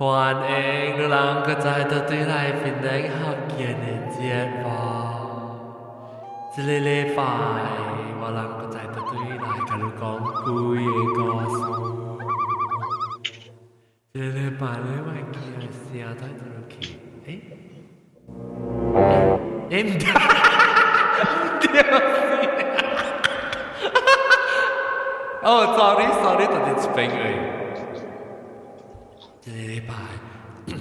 歡迎你人閣再倒轉來檳城福建的節目。這個禮拜我人閣再倒轉來共你講幾个故事。這個禮拜咧，我會記得聲帶倒落去，欸欸，毋對，毋對。哦，sorry sorry，到底這邊而已。這個禮拜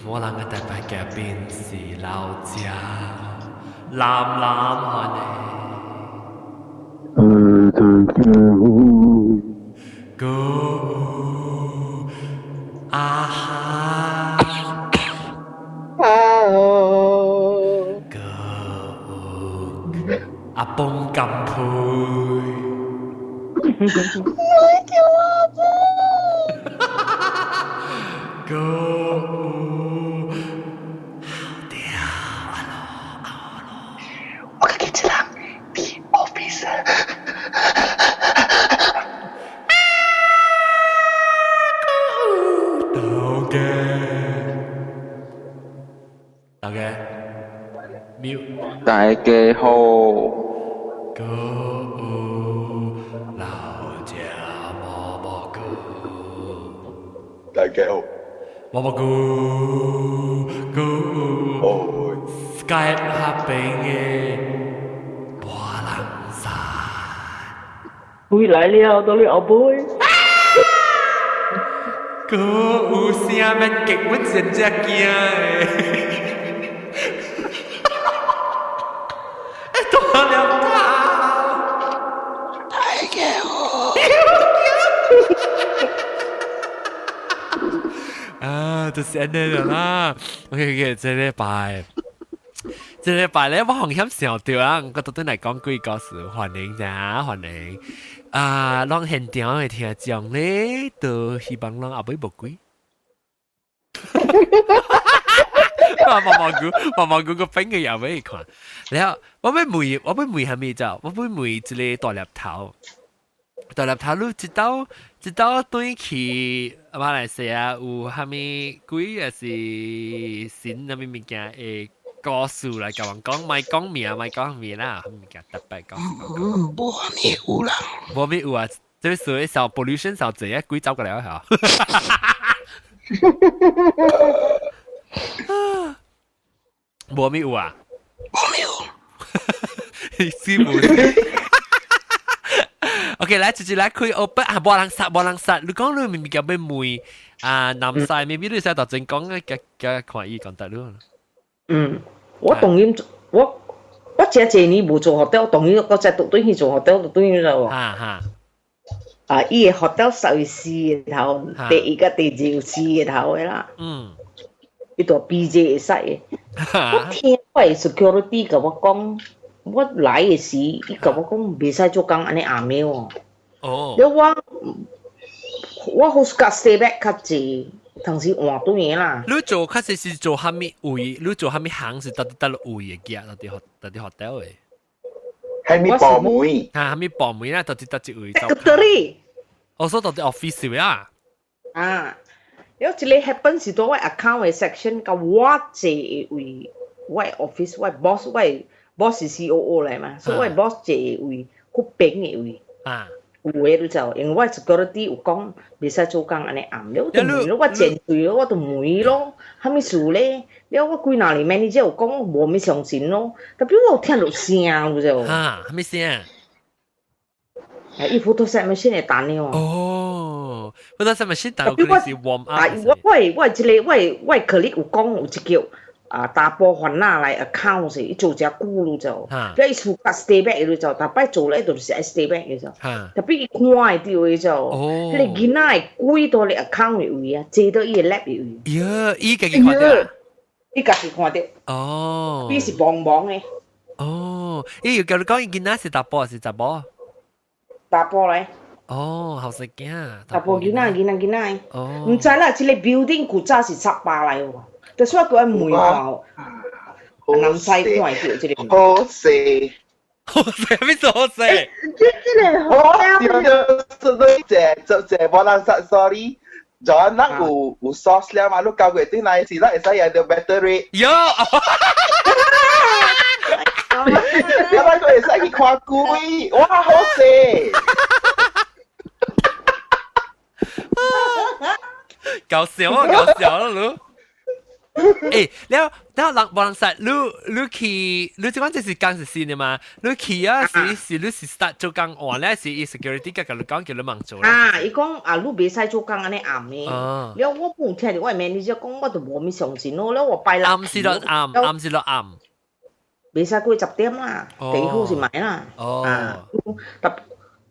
我人的特別嘉賓是老蔣，藍藍歡迎。大家好。閣有阿涵。好。閣有阿邦甘配。唔係叫阿邦。閣有好屌阿羅阿羅。我家己一人佇 office。頭家，頭家，mute。大家好。閣有老蔣蘿蔔菇。大家好。蘿蔔菇，菇。哦。 Skype 彼邊的無人殺。回來了，到你後背。閣有聲免激，阮真正驚的。欸，大粒頭。大家好。啊，就是按呢啦。OK OK，這禮拜，這禮拜咧，我紅險想著啊，我倒轉來講幾個故事，歡迎咋，歡迎。啊，攏現場的聽眾咧，都希望攏後尾無鬼。毛毛菇，毛毛菇個反應也欲看。然後我欲問，我欲問蝦米就，我欲問一个大粒頭。大粒頭，你這道這道轉去馬來西亞有蝦米鬼抑是神蝦米物件的故事來共阮講，莫講名，莫講名啦，蝦米物件特別講。嗯，無蝦米有啦。無咩有啊？這屬於受 pollution 受濟啊，鬼走過來嚇。無咩有啊？無咩有。師傅。OK，來，直接來開 open 啊！無人殺，無人殺。你講你明明叫欲問啊，南西明明你使頭前講啊，共共看伊講得咯。嗯，我當然我這濟年無做 hotel，當然我再倒轉去做 hotel 就轉去了。哈哈。啊，伊个 hotel 實有四个頭，第一佮第二有四个頭的啦。伊蹛 PJ 會使的。我聽我的 security 共我講，我來的時，伊共我講袂使做工按呢暗暝哦。哦。了我好似 stay back 較濟，同時換轉的啦。你做較濟是做蝦米位？你做蝦米行是佗佗位的寄？佗佗 hotel 的？蝦米部門？啊，蝦米部門啦？佗佗一位？ Secretary。我說佗佗 office 啊。啊，了一个 happen 是佇我 account 的 section，佮我坐的位，我 office 我 boss 我 boss 是 COO 來嘛，所以我 boss 坐的位，較邊的位。有的你就，因為我 security 有講袂使做工按呢暗，了我就問咯，我剪對咯，我就問咯，蝦米事咧？了我幾若年 manager 有講，我無啥相信咯，特別我有聽著聲，有就。哈，蝦米聲？啊，伊 photo machine 會彈的哦。哦，photo machine 彈，可能是 warm up。啊，我這个我 colleague 有講有一叫啊，查埔番仔來 account 是，伊做誠久咯就，了伊暑假 stay back 咯就，逐擺做咧就是愛 stay back 的就，特別伊看會著的就，彼个囡仔會跪佇咧 account 的位啊，坐佇伊的 lap 的位。喲，伊家己看著。伊家己看著。伊是茫茫的。哦，伊有共你講伊囡仔是查埔抑是查某？查埔來。哦，後生囝。查埔囡仔，囡仔囡仔。哦。毋知啦，這个 building 古早是插巴來喎。就是我閣愛問看，南西看會著這個。好勢，好勢，咩做好勢？這個我笑到這這這無人殺，sorry。就咱有 source 了嘛，你交過轉來是咱會使有到 better rate。喲，你咱個會使去看鬼，哇，好勢！搞笑啊，搞笑啦，你。欸，了了人無人識，你去，你這款這是講是新的嘛？你去啊是你是 start 做工換咧，是伊 security 甲你講叫你忙做。啊，伊講啊，你袂使做工按呢暗的。了我冇聽著我 manager 講，我就無咪相信咯。了我拜六。暗是落暗，暗是落暗。袂使過10點啦，第一好是買啦。哦。啊，特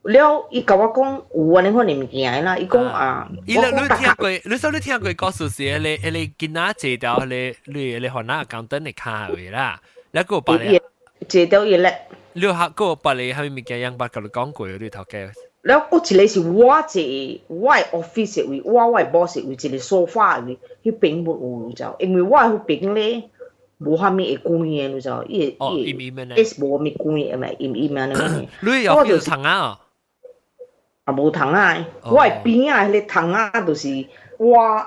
了，伊共我講有按呢款的物件啦，伊講啊，伊你你聽過，你說你聽過故事是彼個彼個囡仔坐到彼個你彼個番仔 accountant 的跤位啦，了閣有別個坐到伊咧，你有閣有別個啥物物件樣捌共你講過，你頭家。了，閣一個是我坐我的 office 的位，我的 boss 的位，一個 sofa 的位，彼邊無有就，因為我彼邊咧無啥物會關的，你知，伊會伊會 S 無啥物關的，咪陰陰按呢。你有有窗仔哦？啊，無窗仔，我的邊仔彼個窗仔就是我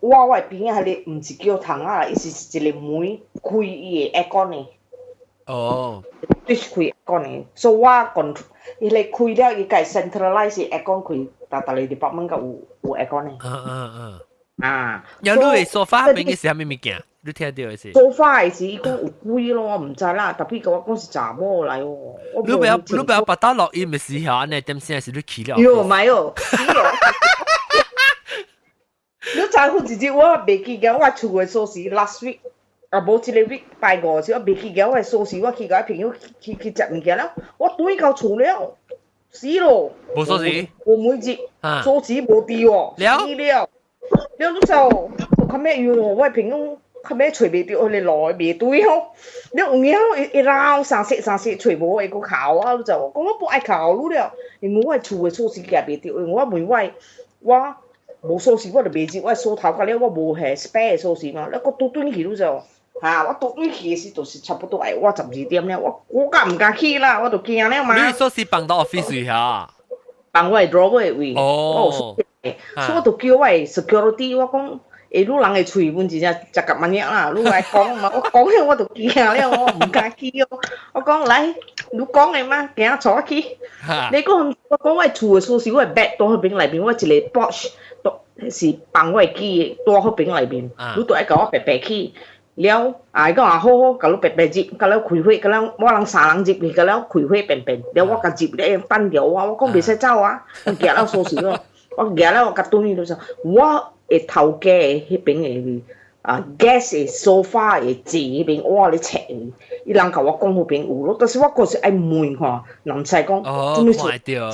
的邊仔彼個毋是叫窗仔，伊是一個門開伊的 aircon 的。哦。就是開 aircon 的，所以我 control 彼個開了，伊共 centralize aircon 開，逐逐個 department 閣有 aircon 的。啊。有你的 sofa 邊的是啥物物件？你聽著的是？ sofa 的是伊講有鬼咯，我毋知啦。特別共我講是查某來哦。你不要把到錄音的時候，按呢點聲是你去了？喲，莫哦，你知有一日我袂記得我厝的鎖匙 last week 啊，無這個 week 拜五時，我袂記得我的鎖匙，我去共朋友去食物件了，我轉到厝了，死咯！無鎖匙？我每日鎖匙無佇哦，死了。了你就我較尾喲，我的朋友較尾揣袂著，彼個路袂對吼。你有影一繞三色三色揣無，會閣哭啊！你就講我不愛哭你了，因為我的厝的鎖匙寄袂著，因為我問我我無鎖匙，我就袂入，我鎖頭甲了，我無彼 spare 的鎖匙嘛。了閣拄轉去你就，哈！我拄轉去的時就是差不多愛我12點了，我敢毋敢去啦，我就驚了嘛。你鎖匙放到 office 去哈？放我的 drawer 的位。哦。所以我就叫我的 security，我講，欸，你人的喙阮真正食甲蠻額啦，你來講嘛，我講了我就驚了，我毋敢去哦。我講來，你講的嘛，行帶我去。你講我講我的厝的鎖匙，我的 bag 佇彼邊內面，我一個 pouch 是放我的機的，佇彼邊內面，你都愛共我白白去。了，啊，伊講啊好好，共你白白入，共了開會，共了我人三人入去，共了開會便便，了我共入咧等著我，我講袂使走啊，我舉了鎖匙咯。我舉了我共轉去就說，我的頭家的彼邊的啊 guest 的 sofa 的坐彼邊，我咧揣，伊人共我講彼邊有咯，但是我閣是愛問吼，南西講，哦，看著，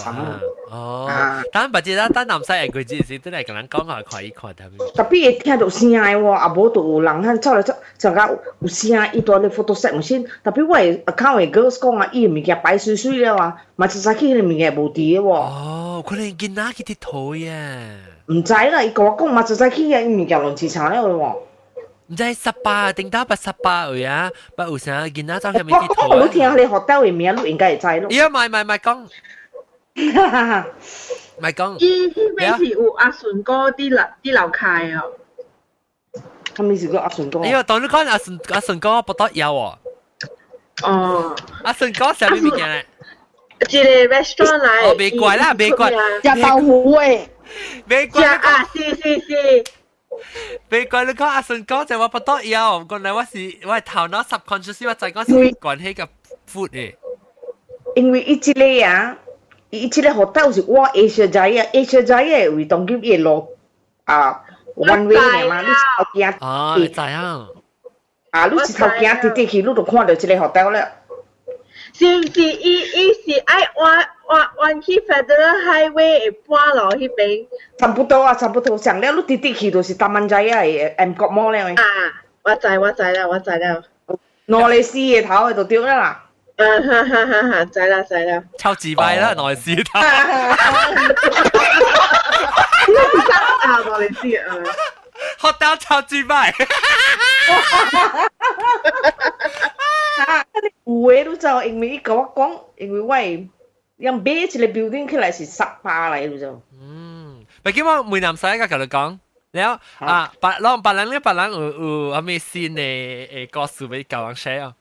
哦，等別只等南西會過節時，等來共人講下看伊看特別。特別會聽著聲的喎，啊無就有人漢走來走，就甲有聲，伊蹛咧 photo set machine，特別我的 account 的 girls 講啊，伊的物件擺媠媠了啊，嘛一早起彼個物件無佇個喎。哦，可能囡仔去𨑨迌耶。毋知啦，伊共我講嘛，一早起啊，伊物件亂七八了咯。毋知十八頂到八十八位啊，捌有啥囡仔走去物我講你聽你 hotel 的名，你應該會知咯。伊啊，莫莫莫講，莫講。伊彼邊是有阿順哥佇樓開哦。啥物是叫阿順哥？哎喲，當你講阿順哥不得了哦。哦。阿順哥啥物物件咧？一個 restaurant 來。哦，袂怪啦，袂怪。食豆腐的。袂怪。啊，是是是。袂怪你講阿順哥就我不得了，原來我是我頭腦 subconscious 我知講是關係個 food 的。因為伊這個啊，伊這個 hotel 是我 Asia Jaya Asia Jaya 為當今伊路啊 one way 的嘛，你一頭行。啊，你知影。啊，你一頭行直直去，你就看著這個 hotel 了。是毋是伊是愛彎彎彎去 Federal Highway 的半路彼邊？差不多啊，差不多。上了你直直去就是 Taman Jaya 的 Amcorp Mall 了。啊，我知我知啦，我知啦。攞嚟死的頭就對了啦。啊哈哈哈哈！知啦知啦。超自閉啦，內死頭。啊，攞嚟死啊！學到超自閉。啊！有的你知影，因為伊共我講，因為我的用買一個 building 起來是十八來，你知。嗯，畢竟我梅南西個同你講，了啊，別攏別人咧，別人有有啥物新的誒故事欲共人 share 啊？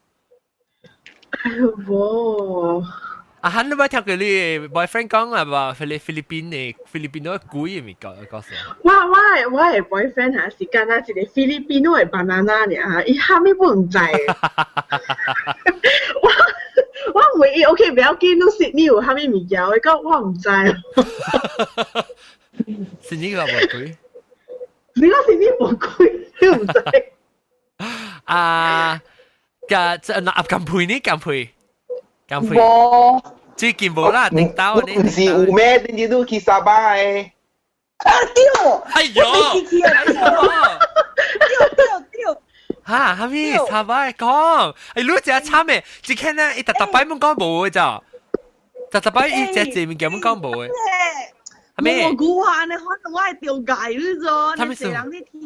哎喲，啊，哈，你捌聽過你 boyfriend 講啊？無菲律菲律賓的菲律賓的鬼的物件故事？我的 boyfriend 嚇是敢若一個菲律賓的 banana 爾，伊啥物攏毋知。我我問伊 OK，不要緊，你悉尼有啥物物件？伊講我毋知。悉尼個無鬼？你講悉尼無鬼，你毋知？啊，個這那甘配呢？甘配，甘配。無。最近無啦，頂到呢。毋是有咩？頂日你去沙巴的？啊對！哎喲！對對對。哈，哈咪沙巴講，哎，你真慘的，一看呢，伊逐逐擺攏講無的咋？逐逐擺伊食這物件攏講無的。哈咪？無久啊，你可能我會掉界你做，你濟人咧聽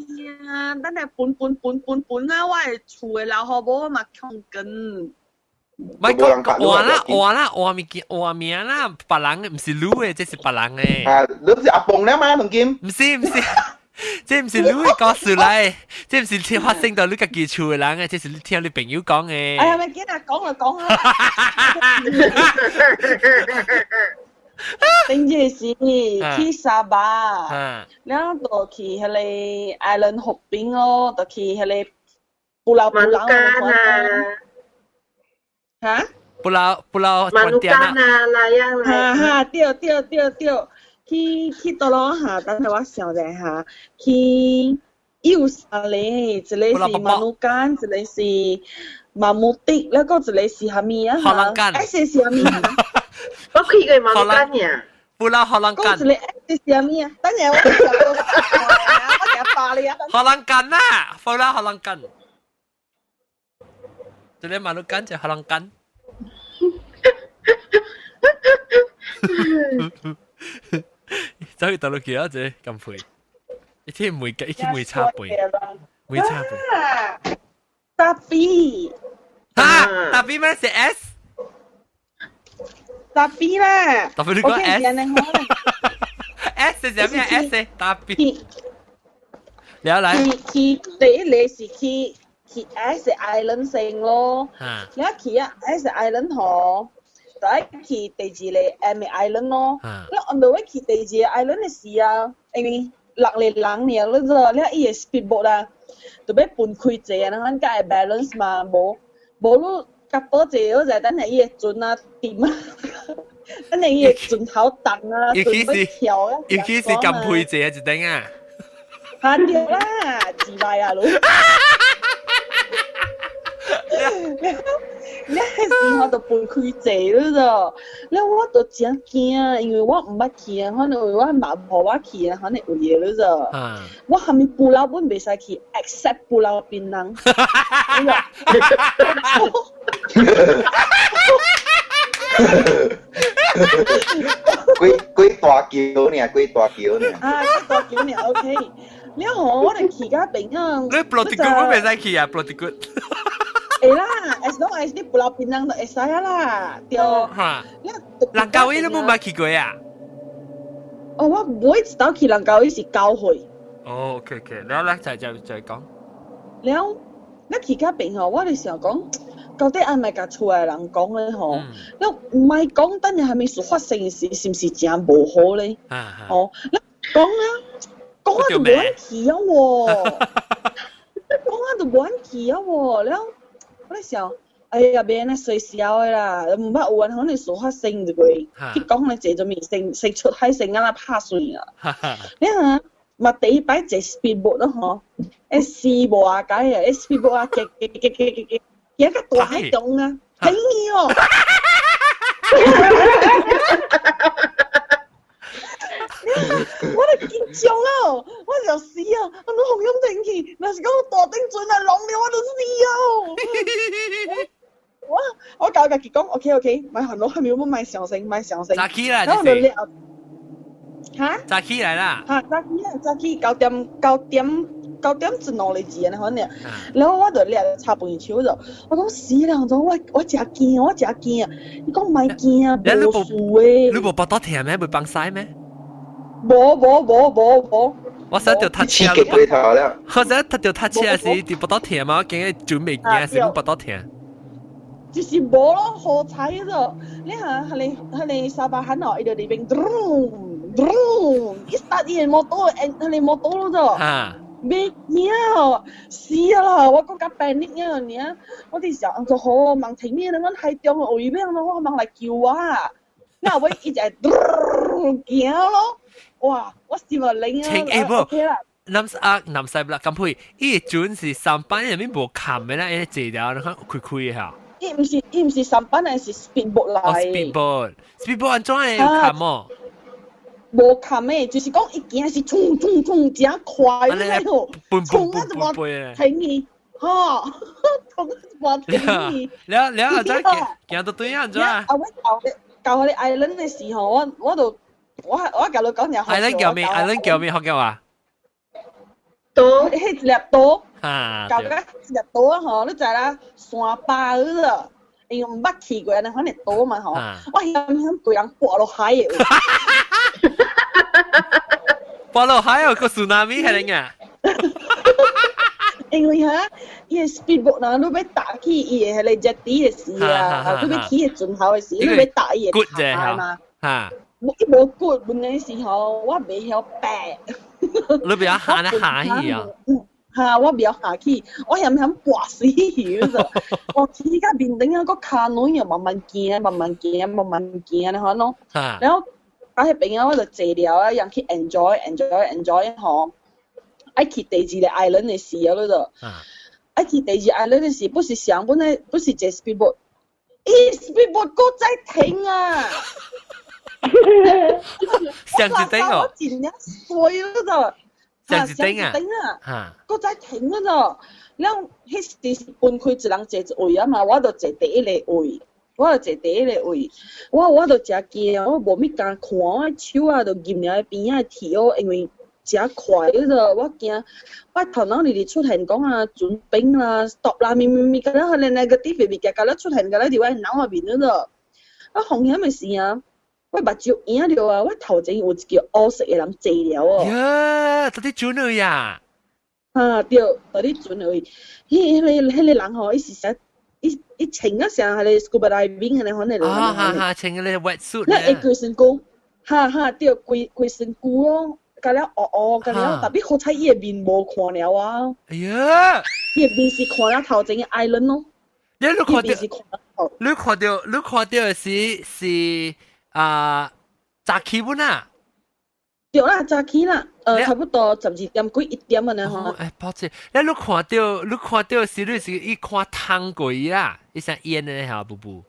啊，等下分分分分分啊，我的厝的老虎母我嘛強跟。唔係講換啦換啦換物件換名啦，別人毋是你的，這是別人的。啊，你是阿蹦了嗎，龍金？毋是毋是，這毋是你的故事來，這毋是發生到你家己厝的人的，這是你聽你朋友講的。哎呀，咪見啊，講就講啦。頂日是去沙巴，然後就去彼个 island hopping 咯，就去彼个 pulau pulau 啊。哈？ Pulau pulau 馬努干啊，那樣哈哈，對對對對，去去佗落哈，等下我想一下，去有三個，一個是馬努干，一個是馬木迪，那個一個是啥物啊？荷蘭干。 S 是啥物？我去過馬努干爾。 Pulau 荷蘭干。一個 S 是啥物啊？等下我想到，我驚打你啊！荷蘭干啊，Pulau 荷蘭干。一個馬努干，一個荷蘭干。走去倒落去啊！這咁肥，一天每一天每差杯，每差杯。大 B，哈，大 B 咩是 S？大 B 啦。大 B 你講 S？S 是咩 S？大 B。了來。去去第一個是去去 S Island 先咯，你去啊 S Island 嗬。就愛去第二个 M Island 咯。你 on the way 去第二个 island 的時啊，因為六個人爾，你知道，你伊个 speedboat 啊，就欲分開坐啊，咱才會 balance 嘛，無無你夾寶坐，我就等下伊个船啊沉啊，等下伊个船頭動啊，船欲跳啊，尤其是咁配坐一頂啊。嚇對啦，自敗啊，你。你彼時候就分開坐了咋？了我就真驚，因為我毋捌去啊，可能為我媽予我去啊，可能有嘢了咋？我啥物 pulau 本袂使去，except Pulau Pinang。幾幾大橋呢？幾大橋呢？啊，幾大橋呢？OK。了後我就去到邊啊。你 Pulau Tikus 本袂使去啊？Pulau Tikus。會啦，as long as 你 Pulau Pinang 就會使啊啦，對。嚇！蘭卡威你冇捌去過啊？哦，我每一次去蘭卡威是9歲。哦，OK OK，了來再再再講。了，你去到邊吼，我就想講，到底愛毋愛共厝的人講咧吼？你毋愛講，等下啥物事發生時，是毋是誠無好咧？哦，你講啊，講啊就無愛去啊喎，講啊就無愛去啊喎，了。我咧想，哎呀，袂按呢衰小的啦，毋捌有安尼事發生一過，去講咧坐做物先先出海先敢若拍碎啊！你看，嘛第一擺坐 speedboat 咯吼，欸死無啊解啊，欸 speedboat 啊，夾夾夾夾夾夾，行到大海中啊，很哦！我就緊張啊！我就死啊！我都紅紅停去，若是講大頂船啊，浪了我就死啊！我我教家己講，OK OK，莫煩惱，係咪我莫相信，莫相信。早起啦，這是。哈？早起來啦。哈，早起啊，早起九點九點九點一兩個字按呢款爾。然後我就掠插飯手就，我講死人種，我我誠驚，我誠驚啊！伊講莫驚啊，無事的。你無腹肚疼咩？袂放屎咩？無無無無無。我想著搭車。刺激過頭了。我想著搭車時，佇腹肚疼嘛，我驚準備驚時腹肚疼。就是無咯，好彩咯！你看，彼個沙巴漢哦，伊就佇邊，咚一 start 伊个摩托，彼个摩托咯就。袂驚哦，死啦！我閣較 panic 啊爾，我佇想就好，望停咩？阮海中位邊咯，我望來救我。那尾伊就行咯，哇！我心啊靈啊。清欸無，南啊南西啦，咁配，伊陣是三班入面無冚的啦，伊坐了，你看開開嚇。伊毋是三班，係是 speedboat 來。哦，speedboat，speedboat 按怎會有冚哦？無冚的，就是講伊行是衝衝衝真快咧，衝啊就無停去，吼，衝啊就無停去。了了啊，怎行行到對按怎啊？啊，我到彼個 island 的時候，我就我共你講爾。 island 叫咩？island 叫咩？福建話？島，彼一粒島，到甲一粒島啊吼，你知啦，山巴嗰個，因為毋捌去過，按呢款的島嘛吼，我險險規人跋落海的。跋落海哦，個 tsunami 係點啊？因為哈，伊个 speedboat 若你欲踏去伊个彼个 jetty 的時啊，你欲去彼個船頭的時，你欲踏伊會塌嘛？哈，無伊無骨，問題是吼，我袂曉爬。你袂曉下咧下去啊？哈，我袂曉下去，我險險跋死去就，我去到面頂啊，閣跤卵又慢慢行，慢慢行，慢慢行，按呢款咯。然後啊，彼邊啊，我就坐了啊，人去 enjoy enjoy enjoy 吼。愛去第二个 island 的時啊，你就愛去第二 island 的時，不是想本來不是坐 speedboat，伊 speedboat 閣再停啊！上一頂哦，我真正衰你就，上一頂啊，閣再停啊就，了彼時是分開一人坐一位啊嘛，我就坐第一个位，我就坐第一个位，我就誠驚，我無物敢看，我手啊就撳佇邊仔鐵哦，因為誠快嗰個，我驚我頭腦裡裡出現講啊，船冰啦、stop 啦，咪咪咪，敢若彼个 negative 物件，敢若出現敢若佇我腦內面嗰個。啊，風險的時啊，我目睭影著啊，我頭前有一個烏色的人坐了哦。呀，到底船位啊？啊，對，到底船位，彼個人吼，伊是啥？伊穿啊像彼个 scuba diving 彼个款的人。啊哈哈，穿彼个 wet suit。那會規身軀，哈哈，對，規規身軀哦。甲了烏烏，甲了，特別好彩伊的面無看了啊！哎呀，伊的面是看了頭前的 island 咯。你看著，你看著，你看著的是啊，早起本啊？對啦，早起啦，差不多12點幾1點按呢吼。哎，抱歉，你看著是你是伊看湯過伊啦，伊像煙的嚇，布布。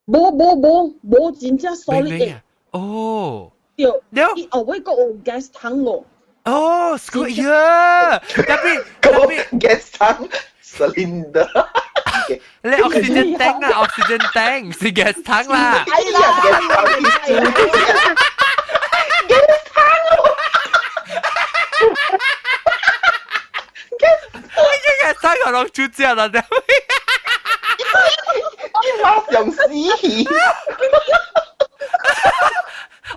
無無無無，真正 solid 的。哦。對，伊後尾閣有 gas tank 哦。哦，是呀，特別特別 gas tank cylinder。你 oxygen tank 啊，oxygen tank 是 gas tank 啦。哎呀，gas tank gas tank gas gas tank 可能出價啦，對。你馬上死去。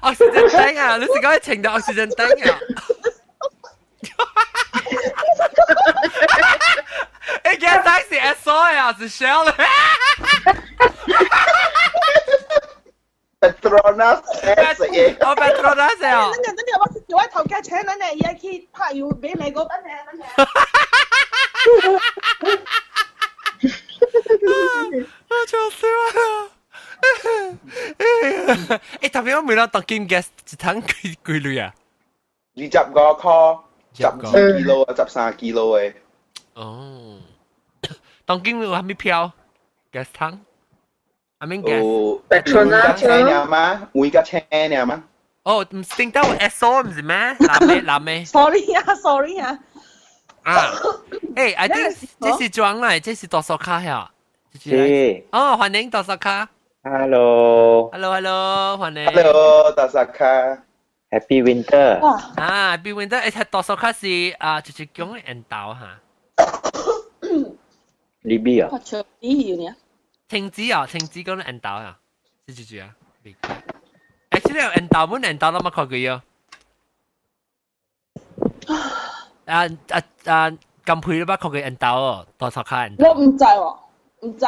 oxygen tank 啊！你是講程到 oxygen tank 啊？欸，gas tank 是 Esso 啊，是 Shell 咧。 Petronas S 嘅。哦，Petronas 啊。等陣等陣，我叫我頭家請等陣，伊愛去拍油買來個等陣等陣。啊！笑死我啦！欸，特別我問啦，當今 gas 一桶幾幾鐳啊？ 25箍，12 kilo 啊，13 kilo 的。哦，當今有啥物票？gas 桶？I mean gas。有每架車爾嗎？每架車爾嗎？哦，毋是頂到有 Esso 毋是咩？藍的藍的。 Sorry 啊，sorry 啊。啊，欸，I think 這是裝來，這是多少卡呀？是。哦，歡迎多少卡。 Hello。 Hello，Hello，歡迎。 Hello，多少卡。 Happy Winter。哇。啊，Happy Winter，欸，多少卡是啊，就是講緣投哈。你邊啊？我笑死呢。停止啊，停止講緣投啊，是住住啊。欸，這個緣投本緣投，咱捌看過喲。啊啊啊！咁配你捌看過緣投哦，大頭殼緣我毋知喎，毋知。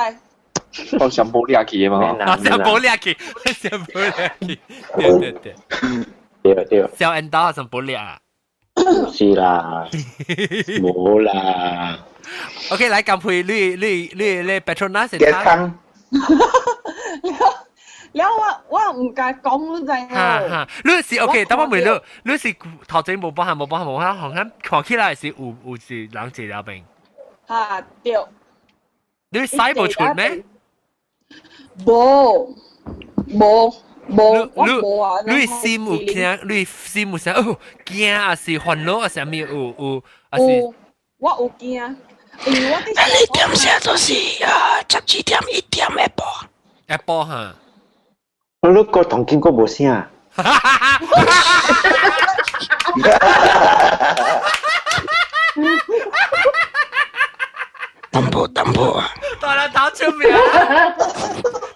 我上無掠去的嘛。啊，上無掠去，上無掠去，對對對。對對。小緣投上無掠啊。是啦，無啦。 OK，來咁配你你你你 Petronas 健康。了我毋敢講，你知無？哈哈，你是 OK，等我問你，你是頭前無包含無包含無包含，看看起來是有有是人坐了邊。哈對。你使無出咩？無無無，我無啊！你心有驚，你心有啥？哦，驚還是煩惱，還是啥物？有有，還是我有驚，因為我你點聲都是啊，12點1點下晡。下晡哈。你個同見過無聲？淡薄淡薄啊！大粒頭出名，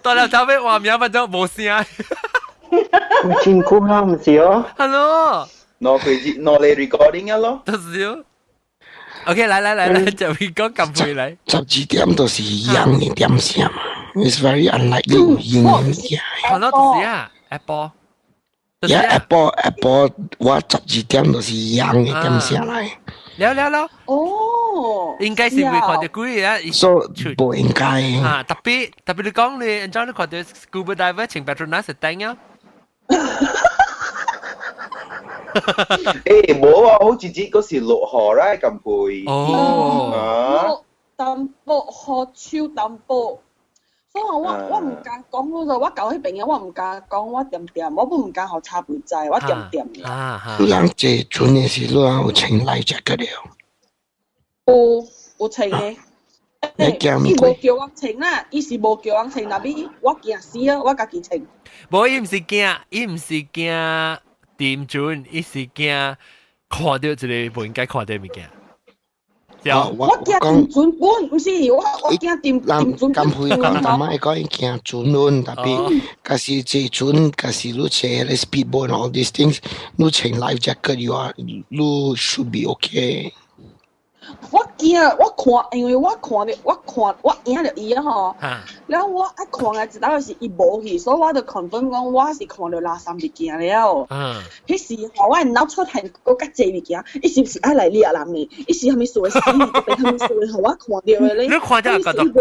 大粒頭要換名，反正無聲。真久啦，毋是哦。 Hello，攞佢攞嚟 recording 啊咯。就是哦。OK，來來來來，就會講咁回來。 12點都是陽的點聲嘛，It's very unlikely 有陰的物件。可能就是啊，下晡。呀，下晡下晡，我12點就是陽的點聲來。了了了。哦。應該是會看到鬼啊。所以無應該。啊，特別特別你講你，按照你看到 scuba diver 穿 Petronas 頂啊。誒，無啊，好似節嗰時落雨啦，咁配。哦。淡薄雨手淡薄，所以我毋敢講，我我交彼朋友，我毋敢講，我恬恬，我毋敢予車牌知，我恬恬。啊你人坐船的時，你人有穿 life jacket 了？有有穿的。你驚伊無叫我穿啦，伊是無叫我穿，但是我驚死啊，我家己穿。無，伊毋是驚，伊毋是驚沉船，伊是驚看到一個無應該看到物件。我驚沉船本，毋是我我驚沉沉船。咁會講，大媽講伊驚船輪，特別，假是坐船，假是你坐彼個 speedboat all these things，你穿 life jacket you are 你 should be okay。我驚，我看，因為我看著，我看我影著伊啊吼，了我一看來一道是伊無去，所以我就 confirm 講我是看著垃圾物件了。彼時吼，我腦出現閣較濟物件，伊是毋是愛來掠人的？伊是啥物事的死？變啥物事的？予我看著的咧。你看著阿個足久，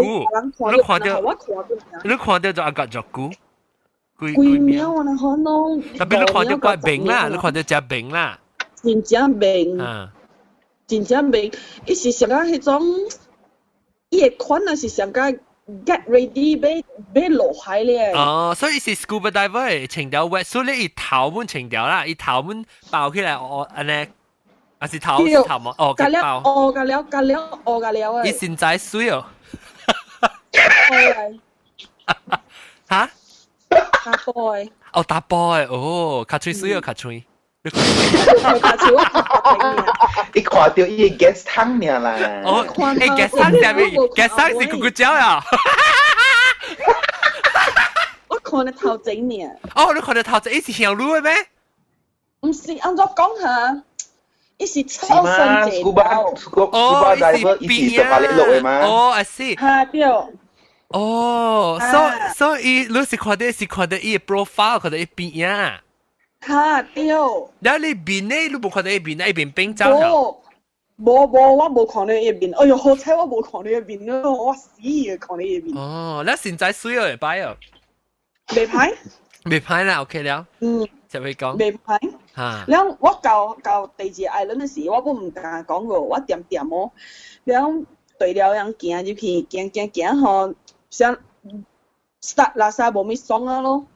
你看著我看著，你看著就阿個足久，幾幾秒啊？可能。特別你看著怪明啦，你看著誠明啦。真正明。真正明，伊是上個彼種，伊的款啊是上個 get ready 欲欲落海咧。哦，所以是 scuba diver 穿條 wetsuit 咧，伊頭本穿條啦，伊頭本包起來，哦，按呢，還是頭頭毛哦，包。哦，個了，個了，哦，個了誒。伊身材水哦。哈？打波的。哦，打波的，哦，較喙水哦，較喙。你看到伊個 gas tank 爾啦。哦，欸 gas tank 啥物？gas tank 是咕咕鳥啊！我看著頭前爾。哦，你看著頭前，伊是向路的咩？毋是，按怎講哈？伊是超生者。Scuba scuba diver 伊是十八里落的嗎？哦，I see。哈對。哦，所所以你是看著是看著伊的 profile，看著伊邊啊。哈對。了你面呢？你無看到伊面，伊面變走無無無，我無看到伊面。哎喲，好彩我無看到伊面咯，我死啊看到伊面。哦，你現在水會歹哦？袂歹。袂歹啦，OK 了。嗯。就會講。袂歹。哈。了我到到第二個 island 的時，我閣毋敢講過，我恬恬哦。了對了樣行入去，行行行吼，啥 start 垃圾無物爽啊咯。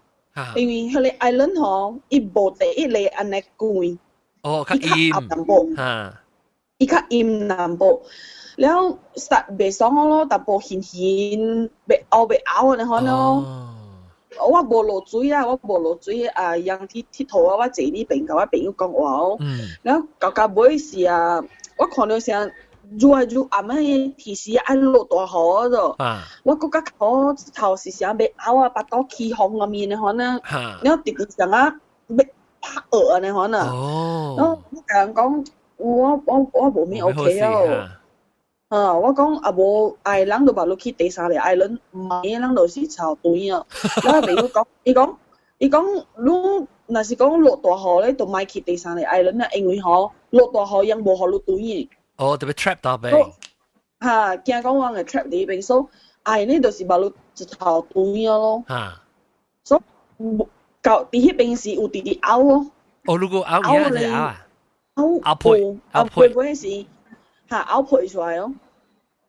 因為彼個 island 吼，伊無第一个按呢關，哦，較陰淡薄，伊較陰淡薄，了 start 袂爽咯，淡薄鹹鹹，欲嘔欲嘔按呢款咯。我無落水啊，我無落水啊，人去𨑨迌啊，我坐呢邊，共我朋友講話哦。了到到尾是啊，我看著啥愈來愈暗啊，天時愛落大雨咗。我閣較苦頭是啥欲嘔啊，腹肚起風啊面的款啊，了直直上啊欲拍惡按呢款啊。然後我共人講，我無咩 OK 哦。啊，我講啊無愛人就把你去第三個 island，毋係人就是臭對啊。我朋友講，伊講，你若是講落大雨咧，就莫去第三個 island 啊，因為吼落大雨𪜶無予你轉的。哦，特別 trap 到邊。哈，驚講我會 trap 佇彼邊，所以愛呢就是把你一頭轉啊咯。所以到佇彼邊時有直直拗咯。哦，如果拗嘢就拗啊。拗拗皮，拗皮嗰陣時，嚇拗皮出來哦，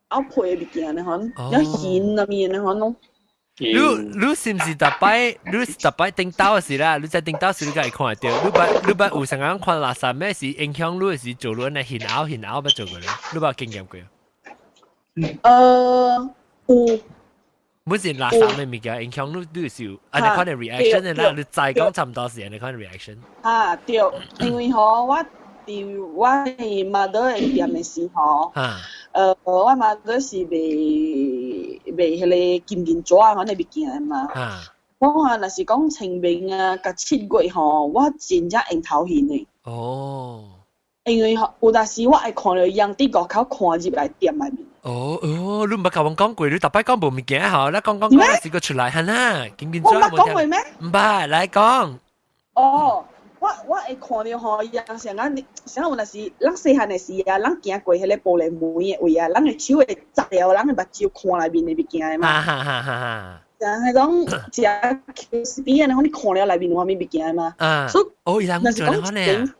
拗皮的物件呢款，有蜆啊面呢款咯。你是毋是逐擺？你是逐擺頂兜時啦？你在頂兜時你才會看著。你捌有啥人看垃圾咩是影響你是做你按呢現拗現拗捌做過咧？你捌經驗過？有。本是垃圾的物件影響你，你是有按呢款的 reaction 的啦。你知講差毋多是按呢款的 reaction。啊對，因為吼我佇我 mother 的店的時候，我 mother 是賣彼个金銀紙啊，款的物件的嘛。我看若是講清明啊，佮7月吼，我真正會頭眩的。因為吼有當時我會看著𪜶佇外口看入來店內面。哦哦，你毋捌共阮講過，你逐擺講無物件吼，你講講講時閣出來，哈啦，金銀紙。我捌講過咩？毋捌，來講。哦。我會看著吼，𪜶像咱，像有若是咱細漢的時啊，咱行過彼个玻璃門的位啊，咱的手會砸著人的目睭看內面的物件的嘛。哈哈哈哈。像彼種食 crispy 按呢，你看了內面有啥物物件的嘛？所以哦，伊人若是講清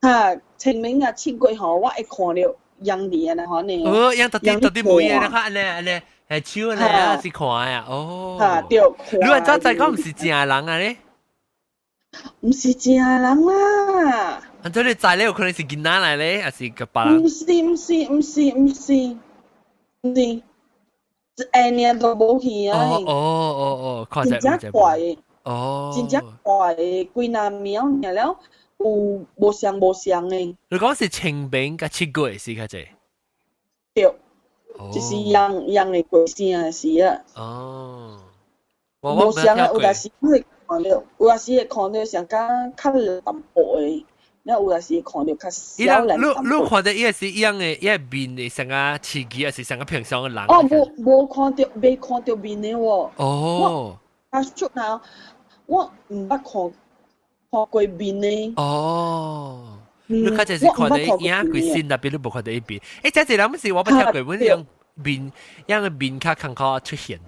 哈清明啊7月吼，我會看著𪜶佇按呢款的。哦，𪜶到底每個你看按呢按呢，係手按呢啊是看啊，哦。哈對。你話早知講毋是正人啊咧？毋是正人啦。啊，這你知咧有可能是囡仔來咧，還是個別人？毋是毋是毋是毋是毋是，一下爾都無去啊！哦哦哦哦，看真正怪的，真正怪的，幾若暝爾了，有無相無相的。你講是清明佮7月是較濟？對，就是𪜶𪜶的過生的時啊。哦，無相啊，有當時會看著，有當時會看著上較較淡薄的，了有當時會看著較少年。你看著伊是伊樣的，伊個面的像個刺激，還是像個平常的人？哦，無看著，未看著面的喎。哦。啊，出來，我毋捌看過面的。哦。你較濟是看著影規身，特別你無看著伊面。欸，這濟人毋是我捌聽過，阮樣面樣個面較艱苦出現。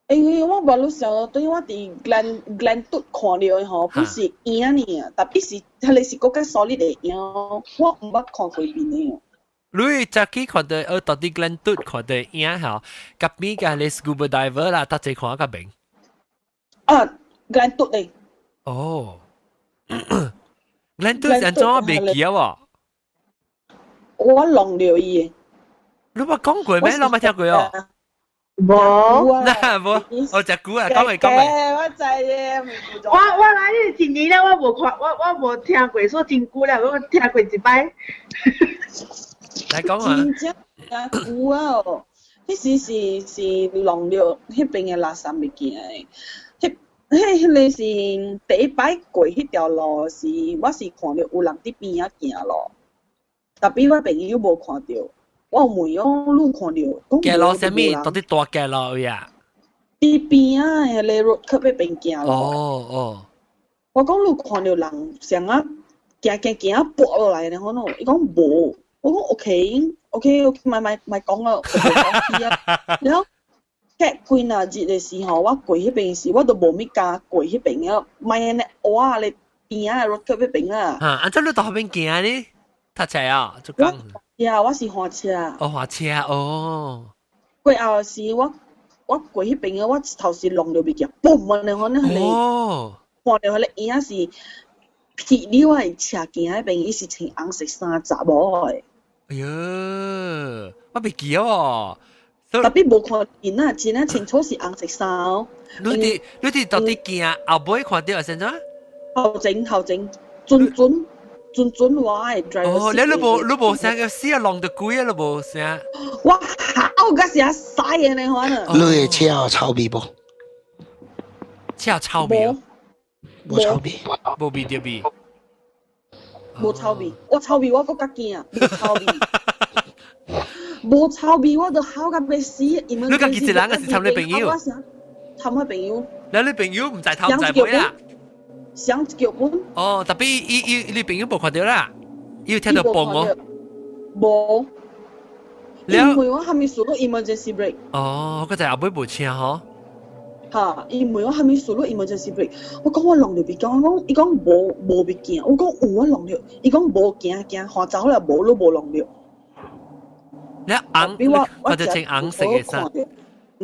因為我無你想，對我佇 Glen 嘟看著的吼，不是影爾，特別是彼个是閣較 solid 的影，我毋捌看過面的。你早起看著，到底 Glen 嘟看著影吼，隔壁個彼 scuba diver 啦，逐濟看較明。啊，Glen 嘟的。哦，Glen 嘟是按怎袂記啊？喎？我弄著伊的。你捌講過咩？我捌聽過哦。無，那無，我食久啊，講未講未。我知嘅，我來一年了，我無看，我無聽過，說真久了，我聽過一擺。來講啊。真正真久啊！哦，彼時是弄著彼邊的垃圾物件的，彼个是第一擺過彼條路是，我是看著有人佇邊仔行路，特別我朋友無看著。我有問講，你看著？行路啥物？到底大行路位啊？佇邊仔彼個 road 彼邊行路。哦哦。我講你看著人像啊行行行啊跋落來呢，可能伊講無，我講 OK OK OK，莫莫莫講了，我無講去啊。然後隔幾若日的時候，我過彼邊時，我都無物敢過彼邊啊，莫按呢蚵仔咧邊仔 road 彼邊啊。啊，按怎你到彼邊行呢？踏車啊，就講。呀，我是滑車。哦，滑車哦。過後時我過彼邊啊，我頭時弄著物件，嘣按呢可能彼個，看著彼个影是皮溜的車行彼邊，伊是穿紅色衫查某的。哎喲，我袂記哦。特別無看見啊，真正清楚是紅色衫哦。你佇到底行後尾看著是按怎？後前後前，準準。準準我的 driver。哦，你無聲個死啊，弄得鬼啊，你無聲。我好個是啊，屎的呢款啊。你的車有臭味無？車有臭味？無臭味，無味著味。無臭味，我臭味我閣較驚啊，無臭味，無臭味我就吼甲欲死。你家己一人還是參你朋友？參我朋友。你你朋友毋知頭毋知尾啦？上一腳本。哦，特別伊伊你朋友無看著啦，伊有聽著嘣哦。無。因為我還沒數到 emergency brake。哦，嗰陣後尾無車嗬。嚇！伊問我啥物事，你 emergency brake。我講我弄著別講，我講伊講無無物件，我講有我弄著，伊講無驚驚，看走了無你無弄著。你紅，我就穿紅色嘅衫，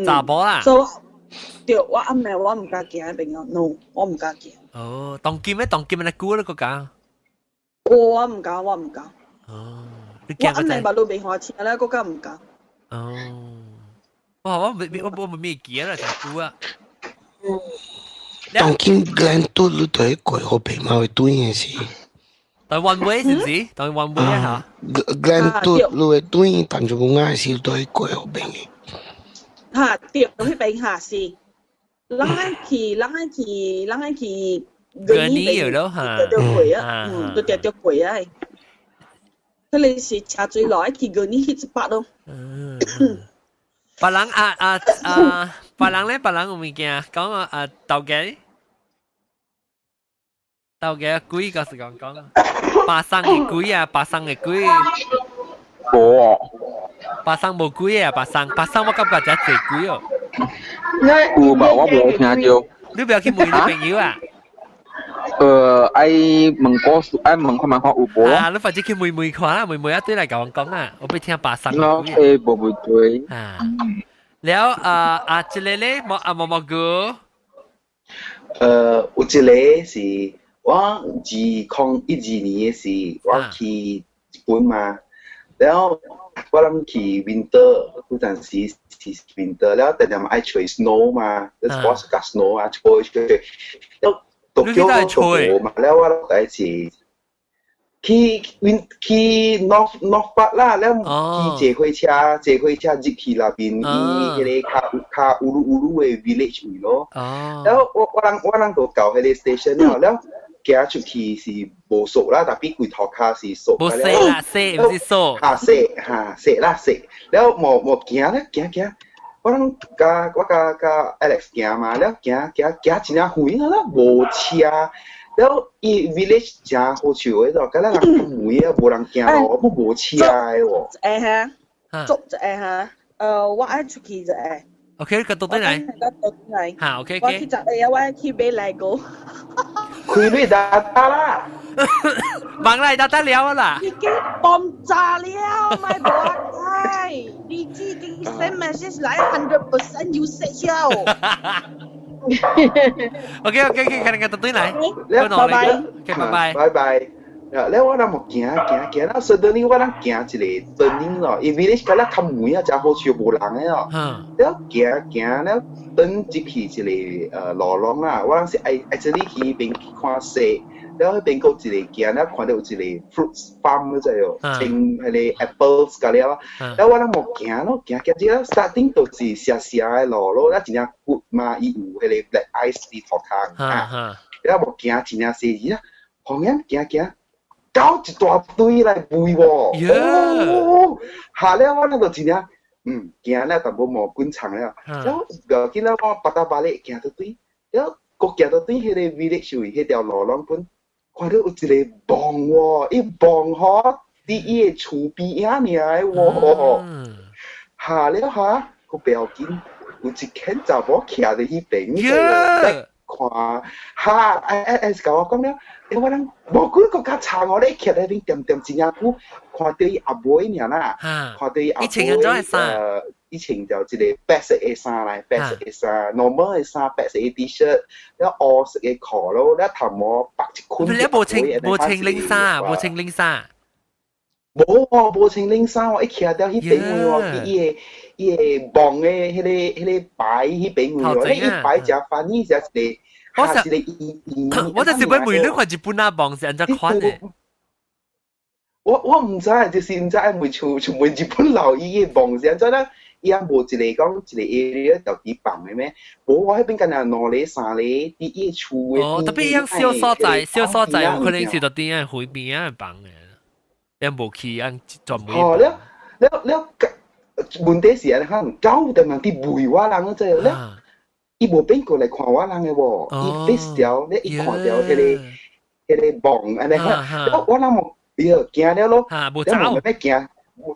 查某啦。所以對，我暗暝我毋敢行彼邊，no，我毋敢行。哦，當今咩？當今咩？久咧個講。我毋敢，我毋敢。哦，你我暗暝捌都袂看車咧，閣較毋敢。哦，哇！我未我我未記啦，真久啊。當今 Glenwood 你對過好平嘛？會對嘅是。但 one way 是唔是？當 one way 嚇。 Glenwood 你會對，但就冇愛是對過好平嘅。嚇對，彼邊嚇是。人愛去，人愛去，人愛去。 Gurnee 咯嚇。對過啊，嗯，對對對過啊。佢哋是車水落去 Gurnee 彼一百咯。嗯。別人啊啊啊！別人咧，別人有物件講啊啊，頭家，頭家鬼個是講講啊，巴生嘅鬼啊，巴生嘅鬼。無。巴生無鬼啊，巴生，巴生我感覺真濟鬼哦。有吧？我無聽著。你不要去問你朋友啊？愛問過愛問看問看有無？啊，你反正去問問看啦，問問一堆來共我講啊，我欲聽巴生嘅鬼。誒，無問題。啊。了啊啊，這個咧，毛啊毛毛哥。有一個是我2012年的時，我去日本嘛，然後我諗去 winter，嗰陣時是 winter，了定定愛吹 snow 嘛，我是夾 snow 啊，吹吹，了東京都無嘛，了我第一次去 win 去 North Park 啦，了去坐火車，坐火車入去那邊，伊彼個較較烏魯烏魯的 village 位咯。了我我人我人就到彼個 station 了，了行出去是無雪啦，但係規塗跤是雪。無雪啦，雪毋是雪。哈雪哈雪啦雪，了無無行咧行行，我人佮我佮佮 Alex 行嘛，了行行行真正遠啦，無車。了伊 village 誠好笑的咯，敢若人較遠啊，無人行路，無無車的喎。會哈，做一下哈，我愛出去一下。 OK，個倒轉來。倒轉來。好，OK。我去十下啊，我去買 Lego。開你大大啦！忙來大大了啦！已經爆炸了，咪無開，你已經 send message 來 100% usage 了。 OK OK OK，看你個倒轉來。拜拜。OK，拜拜。拜拜。了我人無行行行，了 suddenly 我人行一個 turning 咯，伊 village 敢若較遠啊，誠好笑無人的哦。了行行了，轉入去一個路廊啦，我人是愛愛這裡去彼邊去看雪，了彼邊閣一個行了看著有一個 fruits farm 你知哦，種彼個 apples 甲了，了我人無行咯，行行這 starting 都是斜斜的路咯，了真正骨嘛，伊有彼個 black ice 佇塗跤啊，了無行真正細緻啊，後面行行。搞一大堆來賣喎，哦，下了我那就真正，驚了淡薄毛滾長了，了後緊了我巴打巴咧行到對，了閣行到對彼個 village 位彼條路攏本，看到有一個墓喎，伊墓吼佇伊的厝邊仔爾的喎，下了下，閣不要緊，有一間查某徛佇彼邊，在看，哈，哎哎哎，共我講了。欸，我人無幾個較差我咧，徛佇彼邊恬恬真正久，看著伊阿妹爾啦，看著伊阿妹，伊穿著一個白色的衫來，白色的衫，normal 的衫，白色的 T-shirt，了烏色的褲咯，了頭毛縛一捆。你無穿無穿領衫，無穿領衫。無喎，無穿領衫喎，伊徛佇彼邊位喎，伊個伊個墓的彼個牌彼邊位喎，伊牌誠 funny，誠一個。我就我就是欲問你看日本啊墓是按怎款的？我毋知，就是毋知愛問厝厝問日本老伊的墓是按怎啦？伊也無一個講一個 area 就佇放的咩？無我彼邊敢若兩个三个佇伊厝的。哦，特別樣小所在，小所在有可能是就佇樣海邊仔放的，樣無去樣專門。哦，了了了，問題是按呢可能狗點人佇餵我人這，了伊無變過來看我人的喎，伊 face 掉，咧伊看著彼個網按呢，我人無，哎喲驚了咯，了無欲行，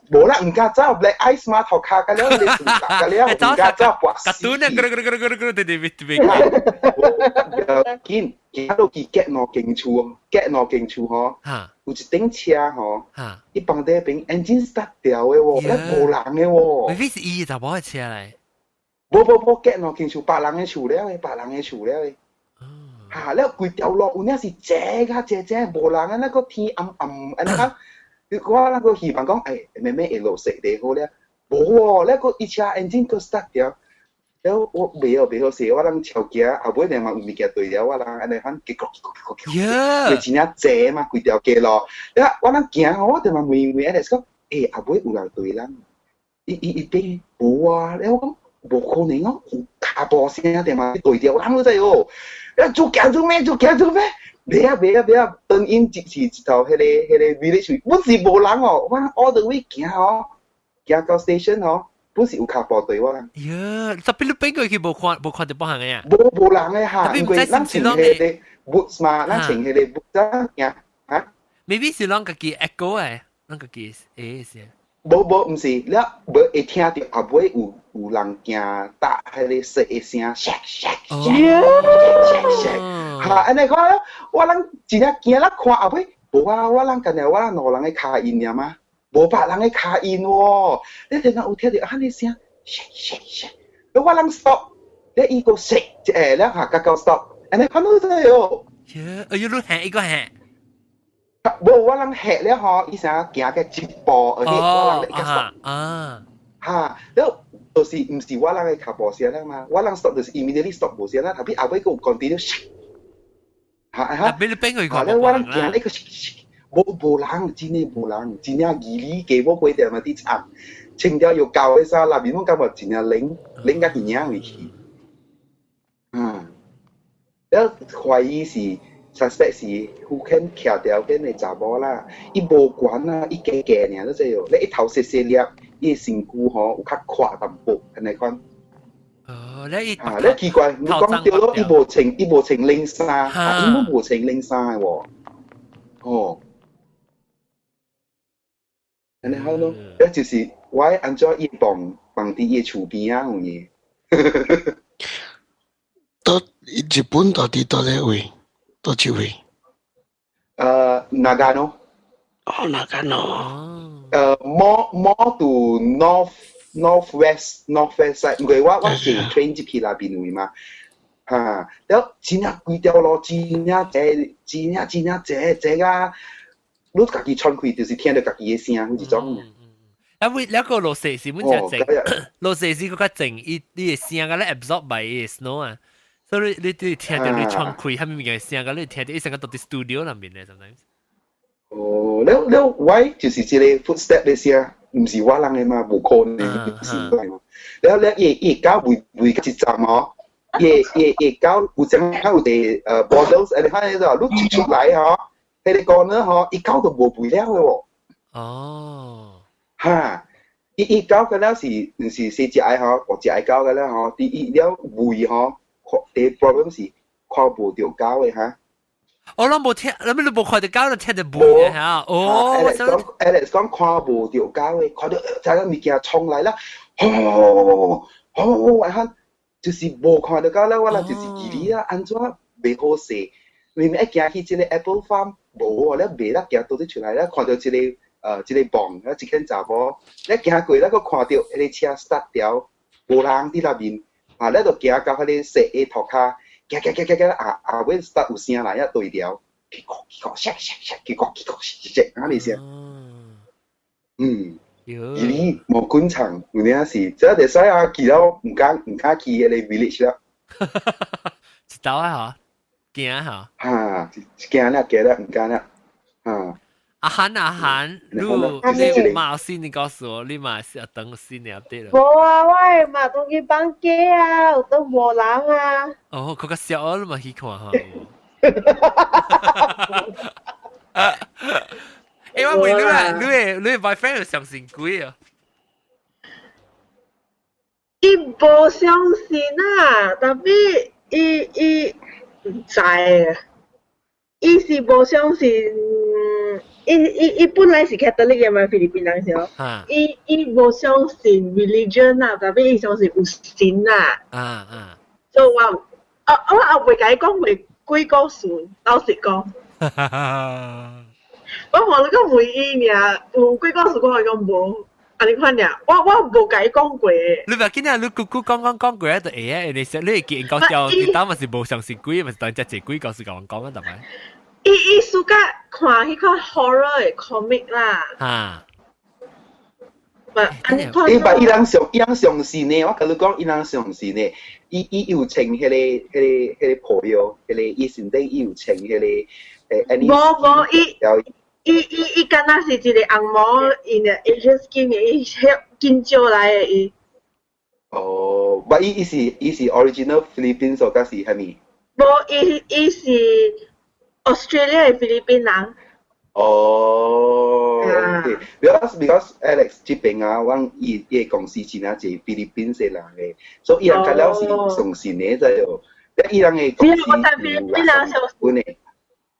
無啦，毋敢走，black ice 嘛，塗跤甲了，你樹甲了，毋敢走，跋死。甲拄呢，咕咕咕咕咕，對對對對。緊行落去隔兩間厝，隔兩間厝吼，有一頂車吼，伊放佇彼邊 engine start 掉的喎，咧無人的喎。 Maybe 是伊查某的車來。無無無，隔兩間厝，別人的厝了的，別人的厝了的。嚇！了規條路有影是靜甲靜靜，無人啊！那個天暗暗，按呢講，我那個希望講，欸，慢慢會落雪就好了。無喎，那個伊車 engine 閣 start 掉，了我袂好袂好勢，我人超行，後尾另外有物件對了，我人按呢款結果結果結果，因為真正濟嘛，規條街路，了我人行，我就嘛問問 Alex 講，欸，後尾有人對咱，伊伊伊變無啊，了我講無可能哦，有跤步聲對嘛，對著人你知無？啊，做行做咩？做行做咩？袂啊袂啊袂啊！當因一是一頭彼個 village，本是無人哦，我 all the way 行哦，行到 station 哦，本是有跤步對我人。喲，特別你變過去無看無看著別項的呀？無無人的哈，因為咱穿彼個 boots 嘛，咱穿彼個 boots 啊，嚇。 Maybe 是攏家己 echo 的，攏家己會聲。無無，毋是，了無會聽著後尾有人行踏彼個雪的聲，唰唰唰唰唰，哈，按呢看，我人真正驚啦，看後尾無啊，我人干焦我人兩人的跤印爾嗎？無別人的跤印喎，你聽講有聽著按呢聲，唰唰唰，我人 stop，咧伊閣唰一下了哈，甲到 stop，按呢看到這喲。哎喲，你嚇伊閣嚇。無，我人嚇了吼，伊啥行個一步，而且我人一個 stop。哈，了就是毋是我人的跤步聲了嘛？我人 stop 就是 immediately stop 無聲啦，特別後尾閣有 continue。哈哈。特別你變過去看。了我人行一個，無無人，真的無人，真正義理雞母過條嘛佇插，穿條又舊的衫，內面攏感覺真正冷，冷甲耳仔位去。嗯，了懷疑是。suspect 是虎肯徛條緊的查某啦，伊無懸啊，伊低低爾，你知無？你一頭細細粒，伊身軀吼有較闊淡薄，按呢款。哦，你伊啊，你奇怪，你講對咯，伊無穿冷衫，伊攏無穿冷衫的喎。哦，按呢好咯，這就是我按怎伊放放佇伊厝邊仔有影。到日本到底佗咧位？佗一位？長野。哦，長野。 More to north northwest side，因為我坐 train 入去那邊位嘛，哈，了真正規條路真正濟，真正真正濟濟啊！你家己喘氣就是聽著家己的聲，彼種。啊，為了個落雪是本真靜，落雪是閣較靜，伊你的聲個咧 absorb by 伊的 snow 啊。所以你你聽著你喘氣，啥物物件聲個你聽著，伊聲個到佇 studio 內面咧，sometimes。哦，了了，我就是這個 footstep 的聲，毋是我人的嘛，無可能是我嘛。了了，伊伊狗圍圍一站哦，伊伊伊狗有陣有個bottles，你看那個，你一出來吼，彼個 corner 吼，伊狗就無吠了的喎。哦。哈，伊伊狗個了是毋是四隻愛吼，五隻愛狗個了吼，第一了吠吼，第一 problem 是看無著狗的哈。我攏無聽，你咪你無看著狗，就聽著吠嚇。哦， Alex 講，Alex 講看無著狗的，看著知影物件衝來啦，吼吼吼，看就是無看著狗啦，我人就是記哩啊，按怎袂好勢？明明愛行去這個 Apple Farm，無哦，你袂得行倒佇出來啦，看著這個磅，啊一間查某，你行過，咱閣看著彼個車 start 掉，無人佇內面，啊，咱就行到彼個雪的塗跤。行行行行行，啊啊，尾 start 有聲來，一對調，結果結果，唰唰唰，結果結果，唰唰，按呢聲。嗯，而你無滾場，有影是，這會使啊，去了毋敢去彼個 village 啦。一道啊，嗬，驚嗬。哈，驚啦驚啦，毋敢啦，哈。阿韓阿韓，你嘛有新的故事哦，你嘛是等新的 update。無啊，我的嘛當去放假啊，有當無人啊。哦，佢個笑哦，你嘛去看哈。欸，我問你啊，你的 boyfriend 有相信鬼啊？伊無相信啊，tapi 伊毋知啊，伊是無相信。伊本來是 Catholic 嘅嘛，菲律賓人是哦。伊無相信 religion 啊，tapi 伊相信有神啊。所以我啊我也袂共伊講過鬼故事，老實講。我無你講問伊爾，有鬼故事我伊講無，按呢款爾，我無共伊講過。你唔見啊？你姑姑講講講過就會啊，你會記講笑，你當嘛是無相信鬼，嘛是當只隻鬼故事共我講啊，逐擺。伊暑假看彼款 horror 的 comic 啦。哈。伊把伊人相信呢，我共你講，伊人相信呢。伊有穿彼個破藥，彼個伊身體伊有穿彼個無無，伊敢若是一個紅毛，in the Asian skin 的，伊迄緊少來的伊。哦，不，伊是 original Philippines 抑是啥物？無，伊是 Australia 的菲律賓人。哦，OK，because Alex 這邊啊，阮伊個公司真正濟菲律賓的人的，所以伊人較了是相信的，知無？伊人的公司有垃圾本的。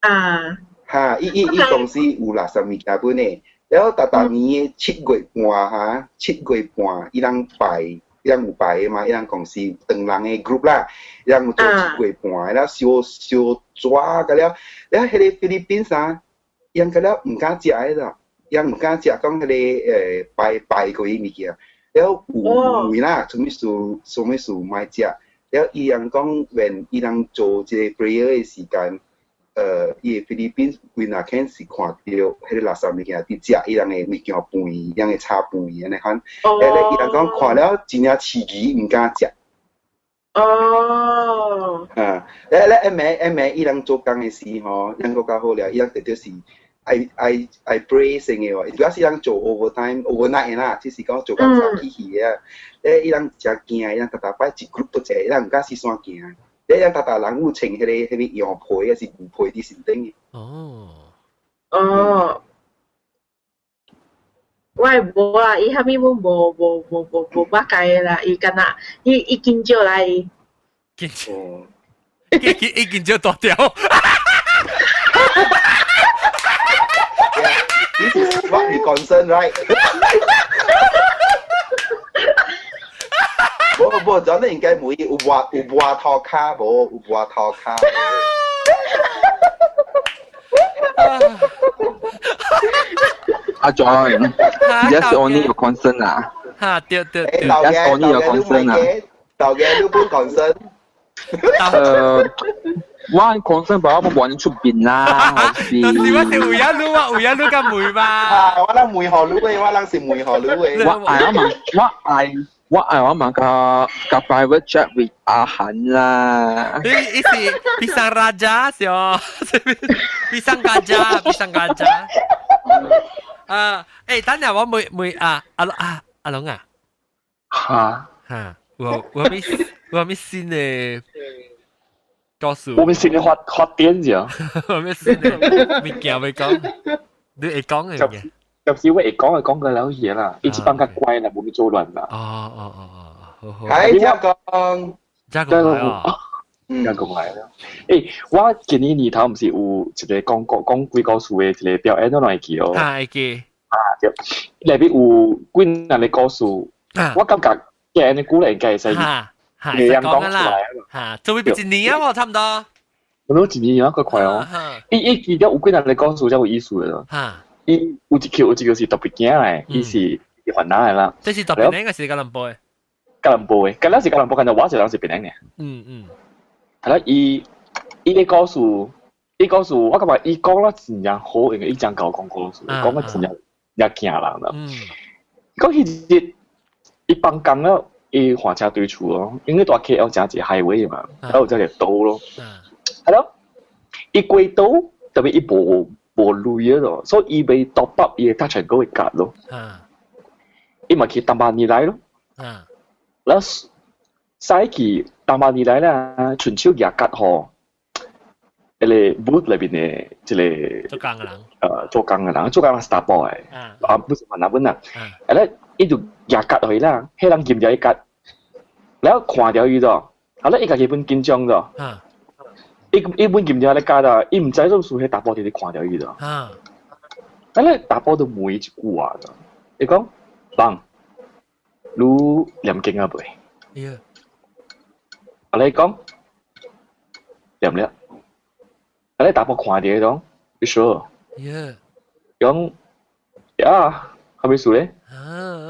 啊。哈，伊公司有垃圾物件本的，了逐逐年的7月半哈，7月半伊人拜，伊人有拜的嘛，伊人公司唐人的 group 啦，伊人有做七月半，了燒燒紙個了，了彼個菲律賓啥？伊人個了毋敢食的啦，伊人毋敢食，講彼個拜拜過的物件，了有有啦，啥物事啥物事莫食，了伊人講，when 伊人做這個 prayer 的時間，伊個菲律賓規若肯是看著彼個垃圾物件佇食伊人的物件飯，伊人的炒飯按呢款，咧伊人講看了真正刺激，毋敢食。哦。啊，咧咧下暝下暝伊人做工的時吼，人閣較好了，伊人直直是愛 pray 先的喎，主要是人做 overtime overnight 啦，只是講做到早起去的。咧伊人誠驚，伊人逐逐擺一 group 都坐，伊人毋敢四散行。咧人逐逐人有穿彼個羊皮抑是牛皮佇身頂的。哦。哦。我會無啊，伊啥物攏無捌解的啦，伊敢若伊緊少來伊。緊少。伊緊少大條。 This is what we concern, right? 無無，真的應該問有抹頭卡無？有抹頭卡。阿 John，just only your concern 啊。哈，對對對。 Just only your concern 啊。頭家你本 concern。我 concern 把我冇出邊啦，是。但是我是有影你，我有影你敢問嘛？啊，我人問予你的，我人是問予你的。我愛我問，我愛我問個個 private chat with 阿韓啦。伊是 pisang raja 是哦，pisang gajah pisang gajah。啊，等下我問問啊，阿龍啊。嚇嚇，有啥物新的？告訴我們新的發展啫，我們新的物件欲講，你會講的物件。就是我會講就講個了嘢啦，伊這幫較乖啦，無咪做亂啦。哦，好好。係，嘉公，嘉公來哦，嘉公來了。我今年年頭毋是有一個講講講鬼故事的一個表演，你會記哦？啊，會記。啊，對，內面有幾若個故事，我感覺今日古來應該會使。會使講啦，嚇，做咩一年啊？喎，差唔多。我都一年啊，較快哦。伊記得有幾若個故事才有意思的咯。嚇。伊有一個是特別驚的，伊是雲南的啦。這是特別檳還是吉隆坡的？吉隆坡的，吉隆是吉隆坡，但係我一個人是檳城的。係啦，伊個故事，伊故事，我感覺伊講了真正好，因為伊真𠢕講故事，講得真正也驚人啦。講彼日伊放工了，伊換車對厝咯，因為蹛 KL 誠濟 highway 嘛，然後有這個島咯。係咯，伊過島，特別伊無。無鐳咯，所以伊袂 top up 伊的 Touch 'n Go 的卡咯。伊嘛去淡巴尼來咯。然後駛去淡巴尼來啦，伸手舉卡予彼个 booth 內面的一個做工的人，做工的人，做工人是查埔的，啊，不是雲南本啊，啊咧，伊就舉卡予伊啦，彼人撳著伊卡，然後看著伊咗，啊咧，伊家己本緊張咗，伊伊本撳著咧卡啦，伊毋知做事彼查埔直直看著伊咗，啊咧，查埔就問伊一句話，伊講，bang，你念經啊未？啊咧講，念了。啊！你查埔看著講，you sure？講，呀，係咪數咧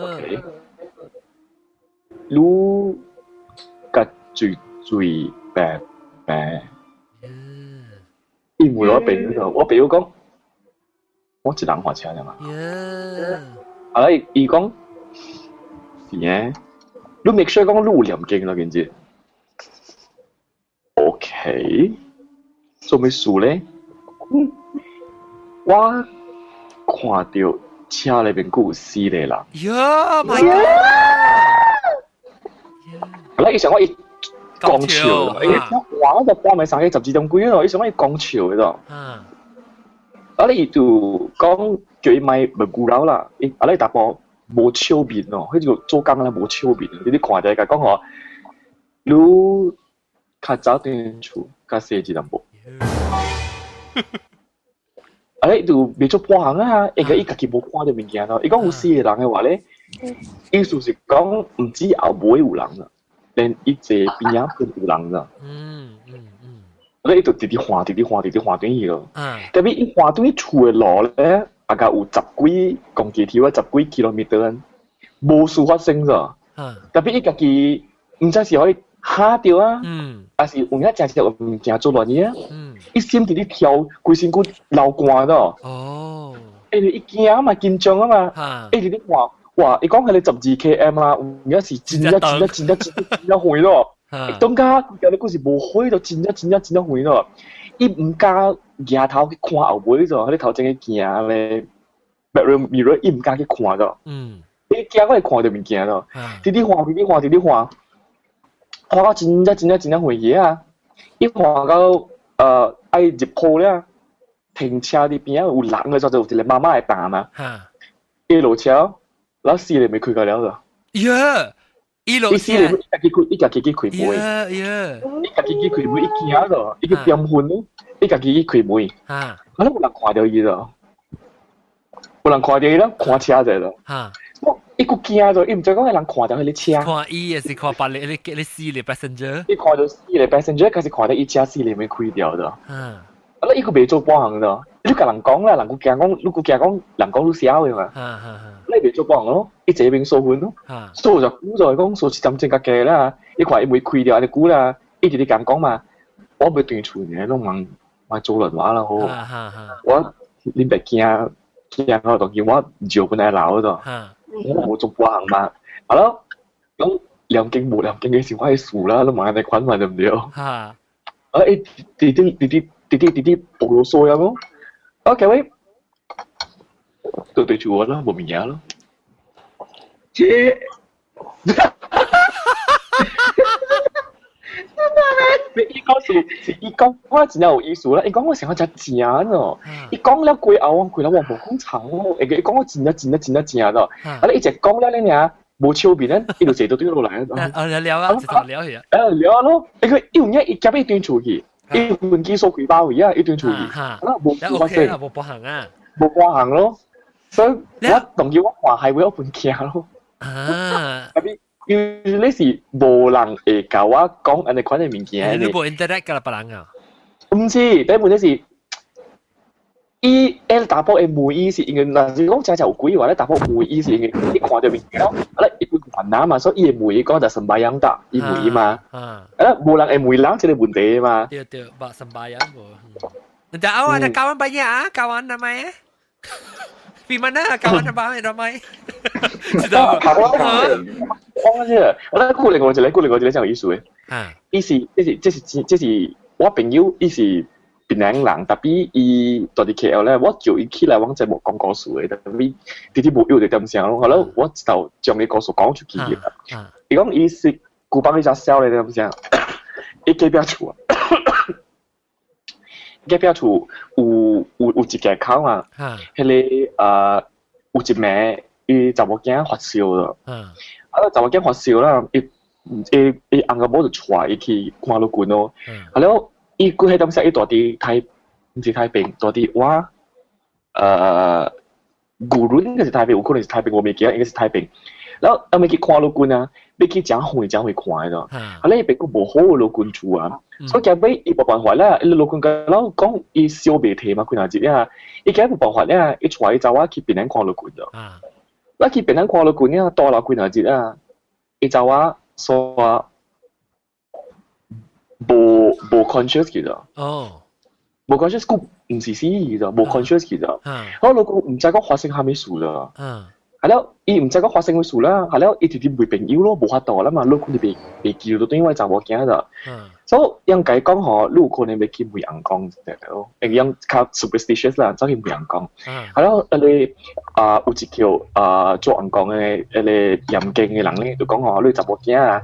？OK。你甲水水白白，伊問我朋友，我朋友講，我一人駛車爾嘛。啊！伊伊講，是呢，你 make sure 講你有念經啦，緊住。OK。做咩事咧？我看著車內面閣有四個人。呀，my God！啊！伊想講伊講笑，伊哇！我就半暝三更12點幾咯，伊想講伊講笑的咯。啊！你就講叫伊莫無牛樓啦，伊啊你查埔無笑面哦，彼個做工咧無笑面，你你看著共講吼，你較早轉厝，較細一淡薄。啊！你就袂做半項啊，因為伊家己無看著物件咯。伊講有四個人的話咧，意思是講毋止後尾有人啦，連伊坐邊仔都有人啦。啊！伊就直直換，直直換，直直換轉去咯。特別伊換轉去厝的路咧，大概有十幾公里啊，十幾 kilometer，無事發生咗。特別伊家己毋知是予伊嚇著啊，還是有影誠正有物件做亂去啊？伊心直直跳，規身軀流汗咯。欸，伊驚嘛，緊張啊嘛，一直咧看，哇！伊講彼个12 km 啊，有影是真正真正真正真正真正遠咯。伊當家今日閣是無火咯，真正真正真正遠咯。伊毋敢舉頭去看後尾咗，彼个頭前个鏡咧，back mirror，伊毋敢去看咗。伊驚閣會看著物件咯，直直看，直直看，直直看，看到真正真正真正遠去啊！伊看到愛入鋪了，停車佇邊仔有人的時陣，有一個媽媽會彈嘛。伊落車，然後四個門開開了咗。呀！伊落車，伊四個伊家己開，伊家己去開門。呀呀！伊家己去開門，伊驚咗，伊去點薰咯，伊家己去開門。啊！有人看著伊咗，有人看著伊咯，看車者咯。我伊閣驚咗，伊毋知講彼人看著彼个車。看伊抑是看別个，你你四個 passenger。伊看著四个 passenger，開始看著伊車四个門開掉咗。啊！伊閣袂做半項咗，你共人講啦，人閣驚講，你閣驚講，人講你痟的嘛。你袂做半項咯，伊坐邊鎖門咯，鎖就久咗，講鎖一點鐘較加啦。伊看伊門開掉按呢久啦，伊直直共人講嘛，我欲轉厝爾，攏茫莫做亂話啦好。我恁別驚驚我當見我尿本來流咗，我無做半項嘛。啊咯，講念經無念經的是我的事啦，攏茫按呢款嘛對毋對？啊，伊直直直直直直直直暴露數樣咯。OK 喂，就對住我啦，無物件咯。這，伊講是是伊講我真正有意思啦，伊講我想講誠正咯，伊講了過後，我過了我無講長咯，會記伊講我真正真正真正正咯，啊你一直講了咧爾，無笑面咧，伊就坐到對落來。啊，了啊，直頭了去啊。誒了咯，伊個伊有影伊夾欲轉出去，伊飛機鎖開包位啊，伊轉出去，啊無發生，無半項啊，無半項咯，所以我當時我看海威我本驚咯。啊！特別因為你是無人會共我講按呢款的物件。你無 interact 共別人啊？毋是，第一問題是，伊彼查埔會問伊是因為若是講真正有鬼話咧，查埔問伊是因為伊看著物件，啊咧伊本雲南嘛，所以伊會問伊講就 sembahyang tak，伊問伊嘛，啊咧無人會問人這個問題嘛。對對，bab sembahyang 無。Nanti awak ada kawan banyak ah, kawan namanya. Di mana kawan ramai ramai? 知道講啫，我咧鼓勵我一個，鼓勵我一個真有意思的。伊是，這是，這是，這是我朋友，伊是檳檳城人，tapi 伊住佇 KL 咧，我叫伊起來阮節目講故事嘅，tapi 直直無有就點聲咯，後來我就將伊故事講出去嘅。伊講伊是古幫伊只痟咧點聲，伊隔壁厝，隔壁厝有一間口啊，彼個有一暝伊查某囝發燒了，啊查某囝發燒啦，伊伊伊翁仔某就帶伊去看老君咯，啊了伊規彼當時伊住佇太，毋是太平，住佇我牛崙應該是太平，有可能是太平，我袂記得，應該是太平。然後後尾去看老君啊，欲去誠遠誠遠看的，啊咧伊邊閣無好的老君厝啊，所以後尾伊無辦法啦，伊老君共老講伊燒袂提嘛，幾若日啊，伊今無辦法啦，伊帶伊查某去檳城看老君了。我去檳城看老君啊，待了幾若日啊，伊查某煞無 conscious 去了。哦。無 conscious 閣毋是死去咗，無 conscious 去咗。我老公毋知講發生啥物事了。係了，伊毋知講發生啥事啦，係了，伊直直袂朋友咯，無法度啦嘛，老公就袂袂記得，等於我查某囝啦。所以應該講吼，你有可能欲去問翁公對咯，因為較 superstitious 啦，走去問翁公。係了，彼個啊有一叫啊做翁公的彼個驗經的人咧，就講吼，你查某囝啊，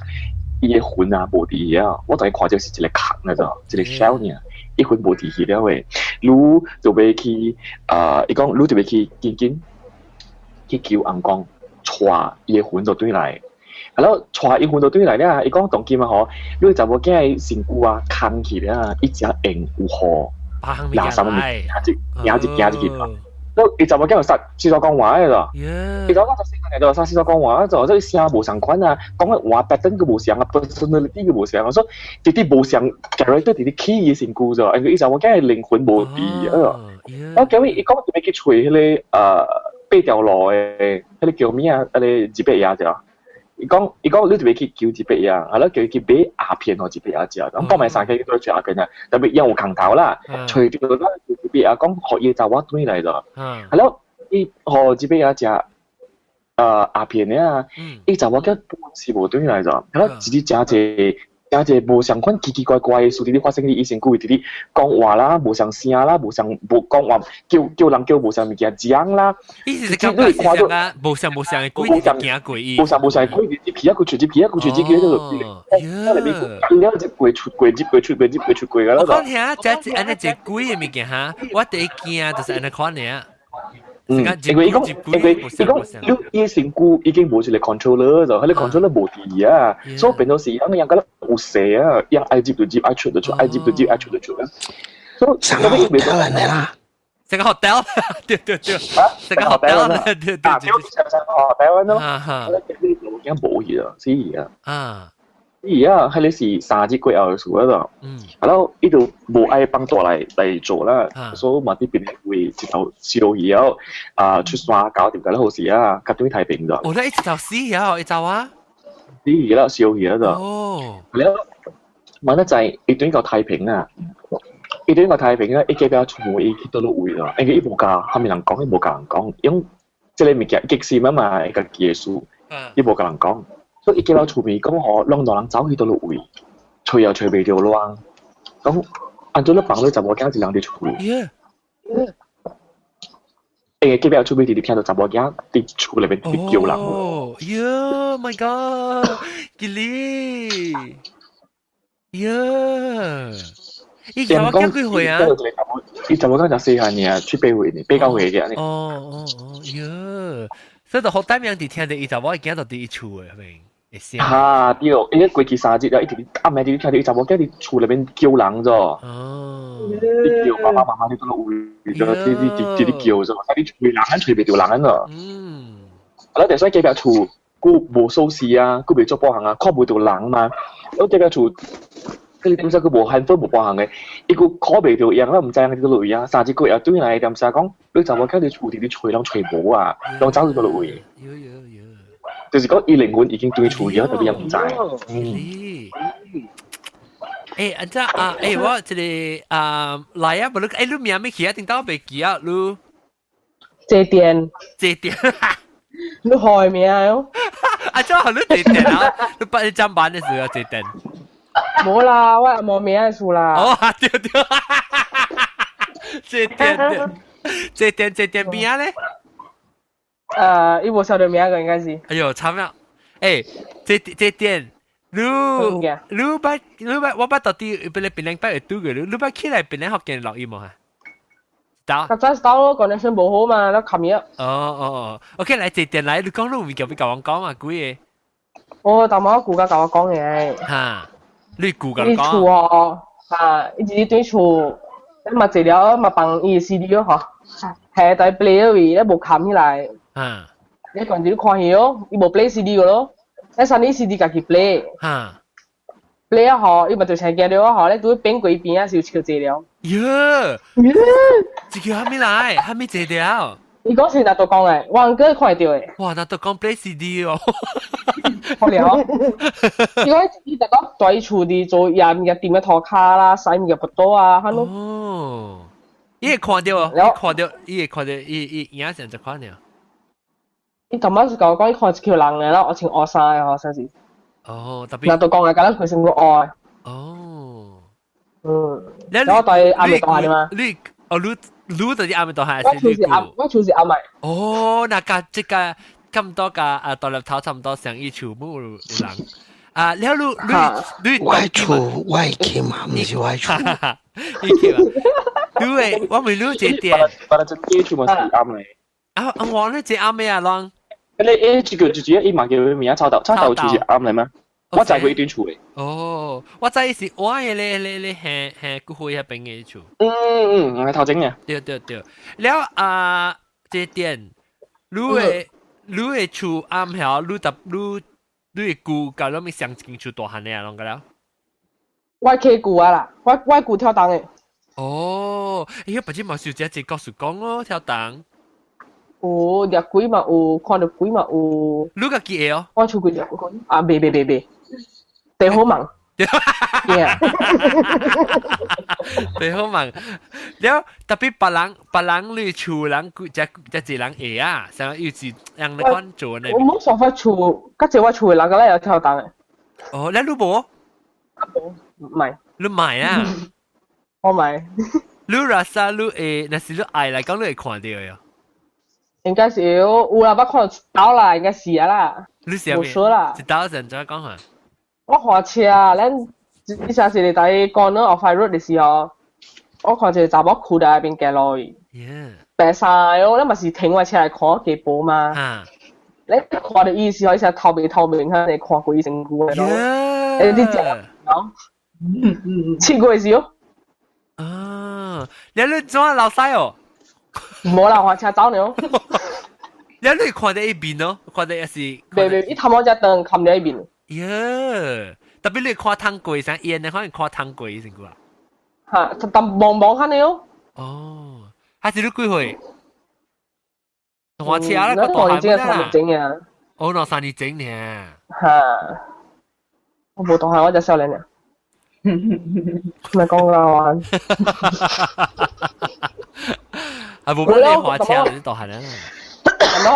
伊的魂啊無佇啊，我昨日看著是一個殼來著，一個 shell 爾。伊魂無佇去了的，你就欲去啊，伊講你就欲去緊緊去求翁公，帶伊的魂就轉來，啊了帶伊魂就轉來了，伊講當今啊吼，你查某囝的身軀啊空去了，伊才會有予垃圾物件，行一行入去。伊查某囝有煞四處講話的咯，伊講我就細漢就煞四處講話，就這聲無相款啊，講的話 pattern 閣無相啊，personality 閣無相，我說直直無相 character 直直起伊身軀咗，因為伊查某囝的靈魂無佇啊。我叫伊伊講就欲去揣彼個八條路的彼個叫咩啊？彼個二八爺對。伊講伊講你就欲去求二八爺，啊，你叫伊去買鴉片予二八爺食，咁講埋三個都食鴉片啊，特別伊有空頭啦，揣著啦二八爺講予伊查某轉來咗，係咯，伊予二八爺食鴉片啊，伊查某囝本是無轉來咗，係咯，直直食一食一個無相款奇奇怪怪的事直直發生佇伊身軀，直直講話啦，無相聲啦，無相無講話，叫叫人叫無相物件講啦。意思是感覺是啥啊？無相無相的鬼直行過伊。無相無相的鬼入去啊，佢出入去啊，佢出入去就，哦，裏面了入過出過入過出過入過出過個啦。我講聽，這按呢一鬼的物件哈，我第一驚就是按呢款爾。嗯，因為伊講，因為伊講，你伊身軀已經無一個 controller 咗，彼個 controller 無佇啊，所以變做是樣樣覺得有勢啊，樣愛入就入，愛出就出，愛入就入，愛出就出啊。所以，成個 hotel 嚟啦，成個 hotel，對對對，成個 hotel，對對對，成個 hotel 咯，你已經無去啦，死啊！啊。伊啊，彼個是3日過後的事了。嗯。然後伊就無愛放大來來做啦，所以嘛佇檳城位一頭燒以後，啊出山搞掂個好事啊，較對太平咗。哦，你一頭死啊，一頭啊？死啦，燒去了。哦。了，萬一在伊轉到太平啊，伊轉到太平啊，伊隔壁厝伊去佗落位啦，因為伊無共蝦米人講，伊無共人講，因為這個物件激心啊嘛，會家己的事，伊無共人講。所以伊隔壁厝邊講吼，攏大人走去佗落位，揣也揣袂著亂。講按怎你放你查某囝一人佇厝？因為隔壁厝邊直直聽著查某囝佇厝內面佇叫人。哦，喲，My God，吉利，喲，伊查某囝幾歲啊？伊查某囝才細漢爾，七八歲呢，八九歲嘅。哦哦哦，喲，所以就好膽樣佇聽著伊查某囝就佇伊厝的，係咪？哈對，伊過去3日了，伊直直暗暝直直聽著伊查某囝佇厝內面叫人咗。哦。伊叫爸爸媽媽佇佗落位，就直直直直叫咗，啊你揣人，揣袂著人啊。嗯。啊，就所以隔壁厝，閣無鎖匙啊，閣袂做保項啊，看袂著人嘛。我隔壁厝，佢點解閣無 handphone 無保項的，伊閣看袂著樣，咱毋知影佇佗落位啊。3日過後轉來點聲講，你查某囝佇厝直直揣人揣無啊，攏走去佗落位。有有有。就是講伊靈魂已經轉厝去，特別也毋知。嗯。欸，按怎啊？欸，我這個啊來啊，無你欸，你名咩去啊？頂到袂記啊，你。這電。這電。你害名哦？啊，怎予你這電啊？你捌你上班的時候這電。無啦，我無名的事啦。哦，對對。這點這點這點邊咧？伊無曉得名個應該是。哎呦，慘啦！欸，這點，你你捌你捌我捌到底本來檳榔捌會拄過，你捌起來檳榔福建落雨無啊？較早是到咯，connection 無好嘛，你冚嘢。哦哦哦，OK，來這點來，你講你有物件欲共我講嘛？幾个？我大媽舅佮我講嘅。哈，你舅佮伊厝哦，哈，伊一直對厝，你嘛坐了嘛放伊的 CD 咯吼，係在 play 位，你無冚起來。你關鍵你看戲哦，伊無 play CD 個咯，你三年 CD 家己 play。play 啊吼，伊嘛就成驚了吼，你拄變過邊啊是有笑坐了。喲，這個還沒來，還沒坐了。伊講是哪度講嘅，我哥看會著嘅。哇，哪度講 play CD 哦？好了，伊講伊就講在厝裡做也物件掂個塗跤啦，洗物件腹肚啊，哈咯。哦，伊會看著，伊看著，伊會看著，伊伊影像就看著。伊頭仔是共我講，伊看一個人嘅啦，我穿烏衫嘅吼，算是。哦，特別。哪度講嘅，敢若佢成個烏。哦。然後對阿妹大漢嘛。你哦，你你就是阿妹大漢，我厝是阿，我厝是阿妹。哦，那個這個咁多個啊，大粒頭差唔多上一厝冇有人。啊，了你你你我厝我去嘛，毋是我厝。你去嘛？你會我問你這點。把這幾厝嘛是啱嚟。啊，我呢這啱咩啊，啷？你這個就主要伊嘛叫名臭豆，臭豆厝是啱嚟咩？我知佢一段厝嘅。哦，我知是我嘅咧咧咧係係骨灰迄邊嘅厝。嗯嗯，我係頭前嘅。對對對，了啊，這點，你的厝啱曉，你特你你的舅佮你咪上一間厝大漢的啊，攏個了？我契舅啊啦，我舅跳動嘅。哦，哎呀，不知嘛是有這個故事講哦，跳動。有掠鬼嘛有，看著鬼嘛有。你家己會哦？我厝幾隻鬼啊？袂袂袂袂，地好忙。地好忙。了特別別人別人你厝人這這一人會啊，啥又是讓你講做呢？我冇想法厝，較濟我厝的人敢若會跳動的。哦，你你無？無，唔係。你買啊？我買。你若啥你會，若是你愛來講，你會看著喲。應該是有，有啦，捌看到啦，應該是啊啦。你是無說啦。一道陣怎講啊？我駛車，咱以前是佇 corner of Five Road 的時候，我看一個查某跍佇那邊行路去。白衫的哦，咱嘛是停我車來看雞婆嘛。你看著伊時候，伊是頭面頭面，遐尼看過伊身軀的咯。欸，你食哦？試過時哦。啊！你怎啊老細哦？無啦，駛車走呢。你看著伊面哦，看著也是。袂袂，伊頭毛只長，冚佇伊面。耶！特別你看湯過啥，伊呢可能看湯過先個啊。哈，但茫茫遐尼哦。哦，還是你幾歲？駛車啦，個大漢啦。啊。哦，兩三年前呢。哈，我無大漢，我只少年啊。咪講啦，我。啊，無你駛車你大漢啦。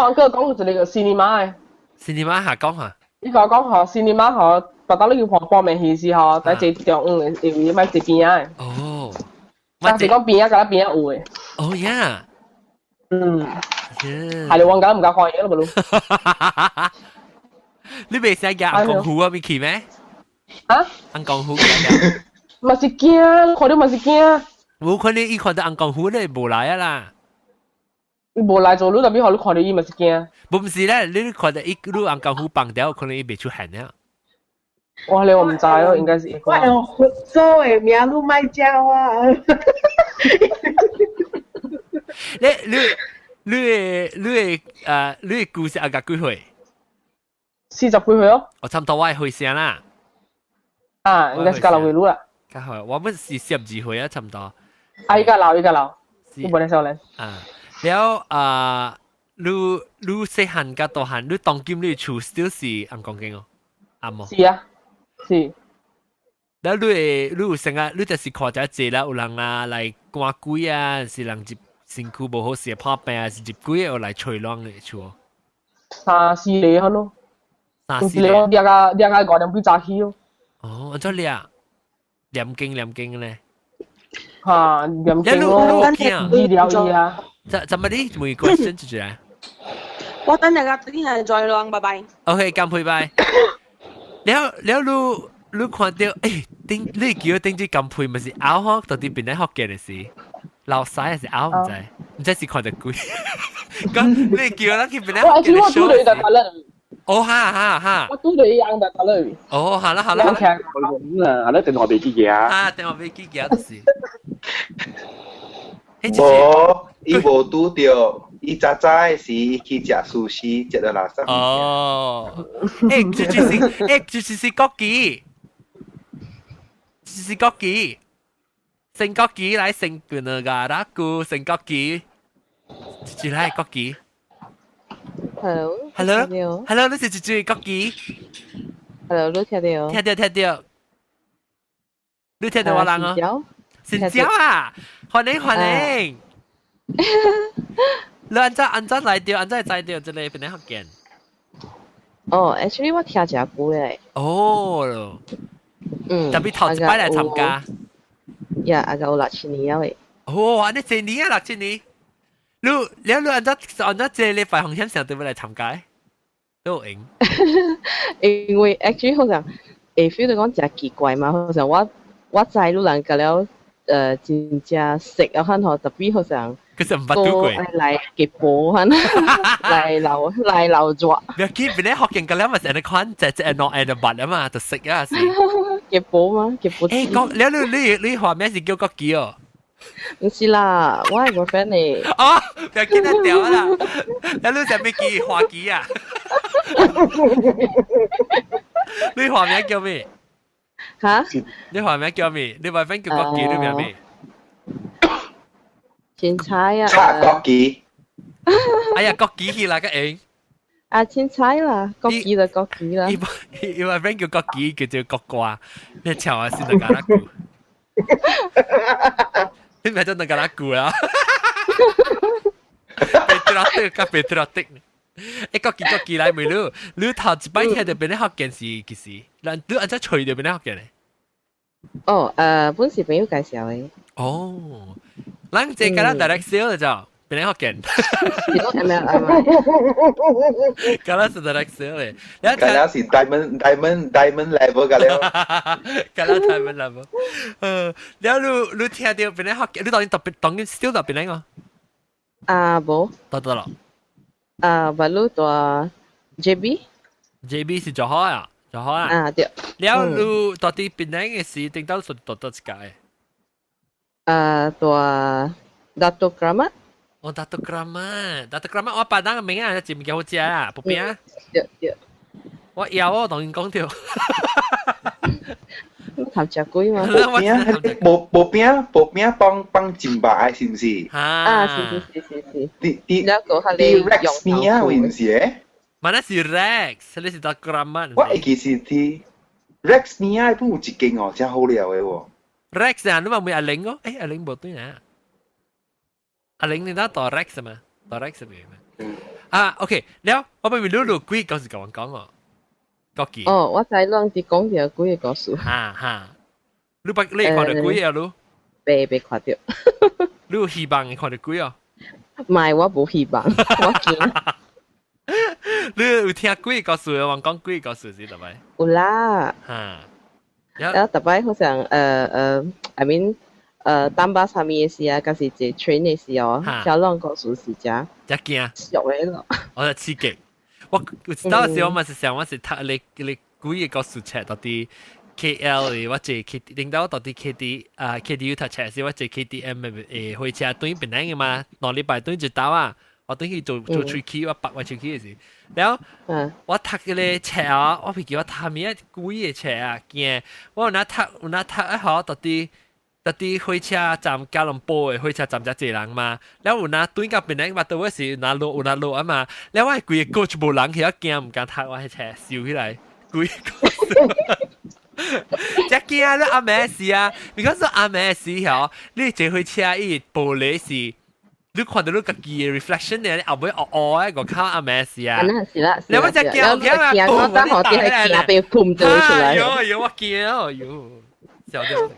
我閣講一个 cinema 的。 cinema 下講下。伊共我講吼，cinema 吼，逐逐你去看半暝戲時吼，佇坐中央的，因為莫坐邊仔的。哦。但是講邊仔敢若邊仔有的。哦呀。係你我敢毋敢看伊咯，無咯？你袂使驚紅功夫啊？咪去咩？啊？紅功夫。嘛是驚，看著嘛是驚。無可能，伊看著紅功夫咧，無來啊啦。伊無來做，你特別予你看著伊嘛是驚。無毋是咧，你看著伊你紅功夫放掉，可能伊袂出現了。我咧我毋知哦，應該是。我用佛祖的名，你莫教啊！你你你的你的你的故事阿甲幾歲？ 40幾歲哦。我差不多我的歲聲啦。啊，應該是較老歲啦。較好，我們是12歲啊，差不多。啊，伊較老，伊較老，伊無咧少年。啊，了啊，你你細漢佮大漢，你當今你厝 still 是紅光間哦，啱無？是啊，是。了你會你有成日，你就是看遮濟啦，有人啊來趕鬼啊，是人入身軀無好勢破病啊，是入鬼有來揣人的厝。三四个可咯。三四個。掠到掠到5點幾早起哦。哦，按怎掠？念經念經咧。嚇，嚴重咯，醫療醫啊。怎麼你問 question 住住啊？我等陣個等陣再講，拜拜。 OK，乾杯拜。了了，你看到頂你叫頂住乾杯，咪是拗嗬？到底邊個福建的是？老細還是拗唔知？唔知是看到鬼。講你叫咱去邊個我actually 我拄到伊就得啦。哦哈哈哈！我拄到伊樣就得啦。哦，好啦好啦。啊，你電話未記嘅啊？啊，電話未記嘅就是。無，伊無拄著，伊早早的時去食壽司，食到垃圾。哦，就是國旗，就是國旗，升國旗來升個拉古升國旗，就是來國旗。 Hello。 Hello，Hello，你是一隻國旗。 Hello，你聽到？聽到聽到，你聽到我人哦？成交啊！歡迎歡迎。你按怎按怎來到，按怎會知到這個邊個福建？哦，actually 我聽誠久咧。哦，特別頭一擺來參加。呀，啊個有六七年了。哦，按呢這年啊，六七年。你按怎按怎這禮拜風險上對要來參加？都有閒。因為 actually 好像會 feel 到講誠奇怪嘛，好像我知你人甲了真正熟啊，款吼，特別好像。佢就唔捌拄過。來結波款，來留來留住。唔要緊，邊個福建個了嘛是按呢款，就就按按捌啊嘛，就識啊是。結波嗎？結波。講了你你話名是叫國旗哦？唔是啦，我係個 friend 嚟。哦，唔要緊啊，掉啦。了你啥物旗？花旗啊？你話名叫咩？嚇？你話名叫咩？你 boyfriend 叫國旗，你名咩？凊彩啊！插國旗。哎呀，國旗去啦個應。啊，凊彩啦，國旗就國旗啦。伊伊 boyfriend 叫國旗，叫做國歌，你唱下先得㗎啦。你咪真係㗎啦，估啦。Patriotic 甲 patriotic。國旗國旗來問你，你頭一擺聽到邊個福建是幾時？咱你按怎揣著邊個福建咧？哦，本是朋友介紹的。哦，咱這個咱 direct sale 就邊個福建？是講 MLM。敢若是 direct sale 咧，敢若是 diamond diamond diamond level 個了。敢若 diamond level。了你聽到邊個福建？你當然特別當然 still 到邊個？啊，無。到得啦。啊，不如蹛 JB。 JB 是做好啊，做好啊。啊，對。了你到底檳城的時，頂到是蹛佗一間？啊，蹛 Dato Keramat。哦，Dato Keramat，Dato Keramat，我巴當嘅名啊，真物件好食啊，不變。對對。我枵我當然講著。你頭食鬼嘛？無邊，無無邊，無邊幫幫真白是毋是？啊，是是是是是。啲啲啲 Rex 邊啊，是毋是？誒？嘛那是 Rex，你是 Dato Keramat。我會記是啲 Rex 邊啊，本有一間哦，真好料的喎。 Rex 啊，你嘛問阿玲哦？阿玲無對啊。阿玲你得蹛 Rex 嘛？蹛 Rex 邊嘛？啊，OK，了，我問你你幾個是共我講哦？國旗。哦，我知攏佇講著幾個故事。哈哈，你捌你看著幾個你？未未看著。你有希望會看著鬼哦？唔係，我無希望，我驚。你有聽鬼故事，我講鬼故事是特別？有啦。哈。然後特別好像I mean 搭巴啥物的時啊，抑是坐 train 的時候，聽攏故事是誠誠驚，俗的咯。我就刺激。我有一當時我嘛是想，我是讀你你鬼個故事冊到底 KL 的，我坐 K 領導到底 KD 啊 KDU 讀冊時，我坐 KTM 的火車轉檳城的嘛，2禮拜轉一兜啊。我轉去做做喙齒，我拔我喙齒的時，然後我讀嗰個冊啊，我袂記我讀啥物啊，鬼的冊啊，驚我有哪讀有哪讀一好到底。到底火車站吉隆坡的火車站遮濟人嘛，了有哪轉到檳城嘛，倒尾是有哪落有哪落啊嘛，了我規個 coach 無人去，我驚毋敢讀我彼冊收起來，規個。遮驚你暗暝時啊，你講說暗暝時吼，你坐火車伊玻璃是。你看到你家己的 reflection 咧，後尾烏烏的，我靠暗暝時啊！那是啦，你我只驚驚啊！驚我當好啲係驚被噴咗出來。哎喲，我驚哦喲，笑掉。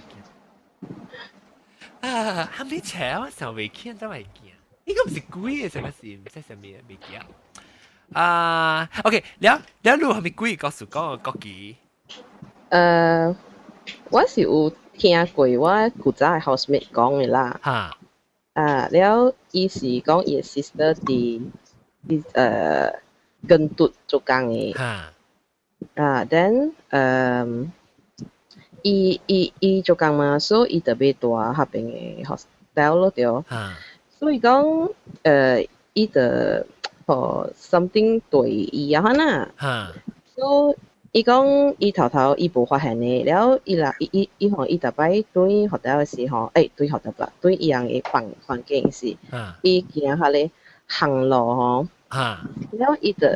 啊，還沒車我想未見都未見，呢個唔是鬼嘅，什麼事？唔知什麼未記啊。OK，了了，你係咪鬼故事講國語？我是有聽過我古早的 housemate 講的啦。啊，了伊是講伊的 sister 佇根篤做工的。啊，then 伊做工嘛，所以伊特別住彼邊的 hostel 咯對。所以講，伊就予 something 對伊啊啦。所以伊講伊頭頭伊無發現的，了伊若伊伊伊吼伊逐擺轉 hotel 的時候，轉 hotel 啦，轉伊人的房間時，伊行彼個行路吼，了伊就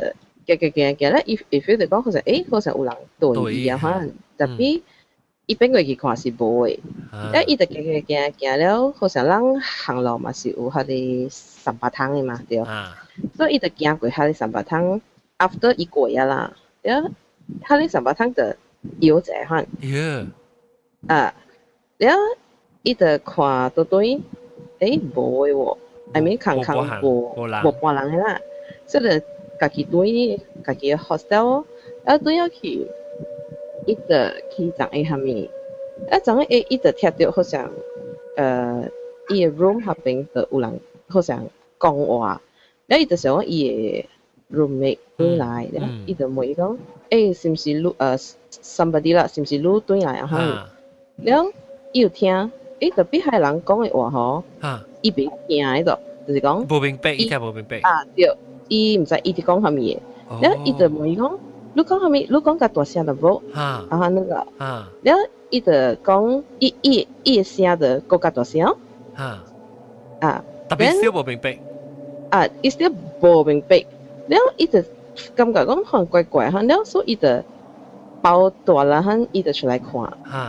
行行行行咧，伊 feel 著講好像好像有人對伊啊，可能 tapi 伊變過去看是無的，了伊就行行行行了，好像咱行路嘛是有彼個三八桶的嘛，對。所以伊就行過彼個三八桶，after 伊過啊啦，了彼個三八桶就搖一下款。啊，了伊就看倒對，無的喎，I mean 空空無半人的啦，所以就家己對家己的 hostel，啊轉入去，伊就去昨下物，啊昨下伊就聽著好像，伊的 room 彼邊就有人好像講話，了伊就想講伊的 roommate 轉來，了伊就問伊講，是毋是你somebody 啦，是毋是你轉來啊？哈，了伊有聽，tapi 彼人講的話吼，伊袂聽彼度，就是講無明白，伊聽無明白。啊對，伊毋知伊佇講啥物的，了伊就問伊講，你講啥物？你講較大聲淡薄，啊那個，了伊就講，伊的聲就閣較大聲，啊， tapi still 無明白，啊，伊 still 無明白，了伊就感覺講可能怪怪哈，了所以伊就包大啦，哈，伊就出來看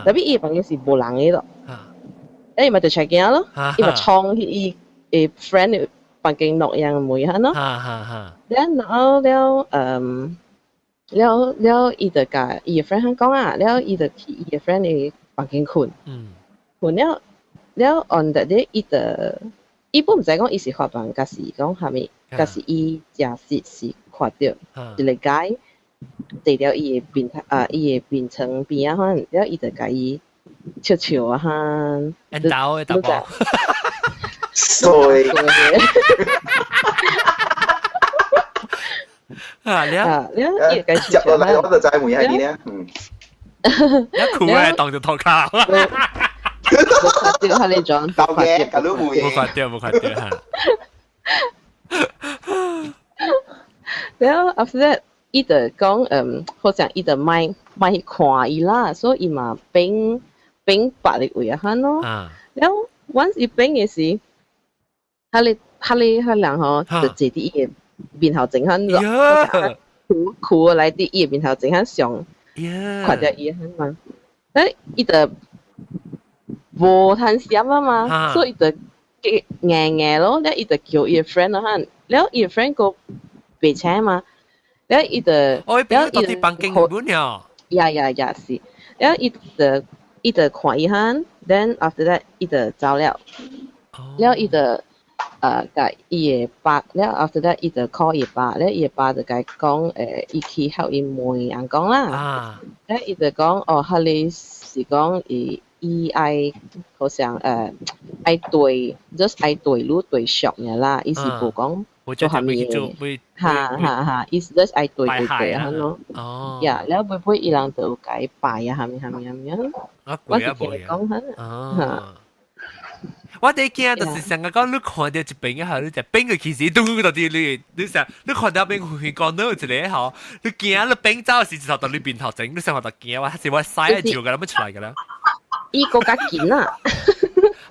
，tapi 伊的房間是無人的咯，伊嘛就出鏡咯，伊嘛衝去伊的 friend 的房間落樣門哈咯，然後了了了伊就共伊的 friend 講啊，了伊就去伊的 friend 的房間睏，睏了了 on that day 伊就伊本毋知講伊是發夢，抑是講啥物，抑是伊誠實是看著一個 guy 坐佇伊的面啊，伊的眠床邊仔款，了伊就共伊笑笑啊哈，緣投的查某，衰，啊了，了伊就接落來我就知問下你咧，一哭咧當著塗跤，無看著彼個種，豆嘅，共你問，無看著無看著哈。了 after that，伊就講，好像伊就莫莫去看伊啦，所以伊嘛變變別个位啊款咯。了，once 伊變的時，彼個人吼就坐佇伊的面頭前款，跍跍來佇伊的面頭前款上，看著伊款嘛。伊就無通閃啊嘛，所以伊就硬硬咯，了伊就叫伊的 friend 咯款，了伊的 friend 閣袂請嘛，了伊就，哦，伊變到佇房間本了。呀呀呀是，了伊就看伊款，then after that 伊就走了，了伊就共伊的爸，了 after that 伊就 call 伊爸，了伊的爸就共伊講，伊去予伊問翁講啦，了伊就講，哦，彼个是講伊愛好像愛對，just 愛對你對熟爾啦，伊是無講做啥物的，哈哈哈，伊是 just 愛對對對啊咯，呀，了尾尾伊人就有共伊拜啊，啥物啥物啥物，我是聽伊講哈，哦。我第驚就是成日講你看著一邊個，你就變個其實咚到底你你想你看到邊去講到一個吼，你驚你變走時就到你面頭前，你想我就驚我，是我屎照㗎啦，乜出來㗎啦？伊閣較緊啊！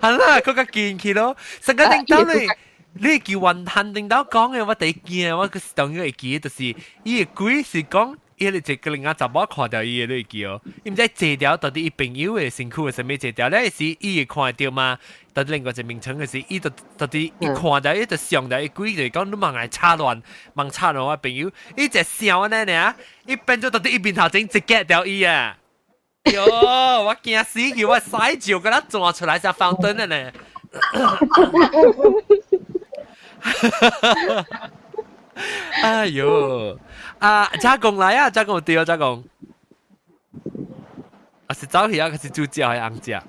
係啦，閣較緊去咯。成個頂頭你，你叫雲漢頂頭講嘅，我第驚，我當然會記，就是伊個鬼是講。伊個一個另外查某看著伊的，你會記哦？伊毋知坐牢到底伊朋友的身軀的啥物坐牢，咧是伊會看著嘛？到底另外一個名稱的是，伊就到底伊看著伊就想著伊鬼就是講你茫來插亂，茫插亂我朋友，伊一笑按呢爾，伊變做到底伊面頭前一夾著伊啊！喲，我驚死去，我屎照共咱轉出來才放燈的呢。哎喲，啊，加工來啊，加工對啊，加工。啊是走去啊，還是煮食還是紅食？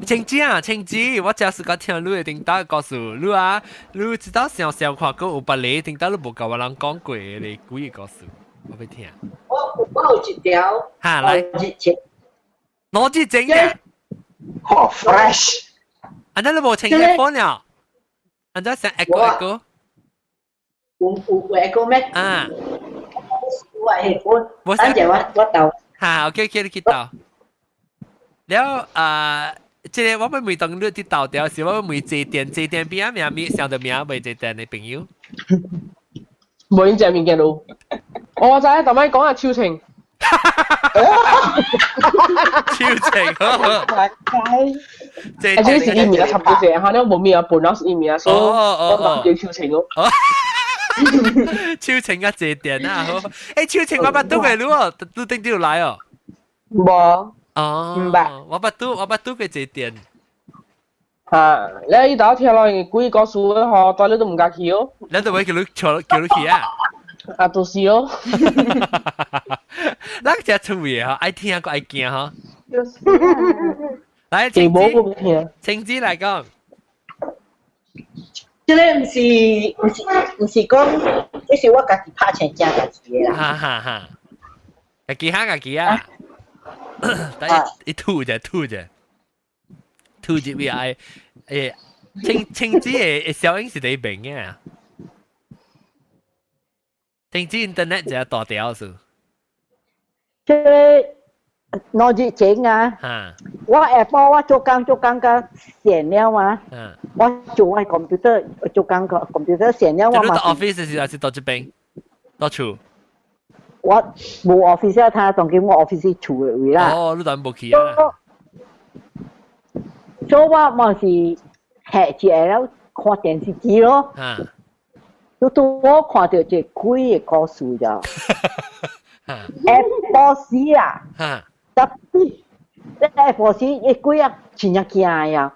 清子啊，清子，我這時間聽你的頂搭告訴你啊，你知道想想看過有別個頂搭你無共我人講過的幾個故事，我欲聽。我有一條。哈，來。攞支整嘅。好 fresh。啊，那你無穿 headphone 了？啊，那想 echo echo。有 echo 咩？啊。我 headphone。我等陣我鬥。哈，OK OK，你去鬥。了啊，這個我欲問當你佇鬥掉時，我欲問這店這店邊啊名咪想到名袂這店的朋友。無因食物件咯。我知，逐擺講啊，秋情。秋情。啊，這是伊名差不多這，哈，你無名本來是伊名，所以我叫秋情咯。秋情啊，這店啊，好。欸，秋情我捌拄過你哦，你頂頂有來哦。無。哦。毋捌。我捌拄過這店。哈，你伊頭聽落幾個故事吼，大你都毋敢去哦。你都會叫你坐叫你去啊？啊，就是哦。咱這趣味吼，愛聽閣愛驚吼。來，青子，青子來講。這個毋是講，這是我家己拍成正代誌的啦。哈哈哈！家己哈家己啊！但一吐者吐者，吐入去愛誒，青青子的效應是佇邊嘅。青子 internet 就大條數。這個兩日前啊，我下晡我做工做工甲線了嘛，我做我 computer 做工個 computer 線了我嘛。你到 office 是還是到這邊？到厝？我無 office 啊，他當今我 office 厝的位啦。哦，你當無去啊？所以我嘛是下一下了看電視機咯。就拄好看著一個鬼的故事咋。下晡時啊，特別下晡時伊鬼啊真正驚呀。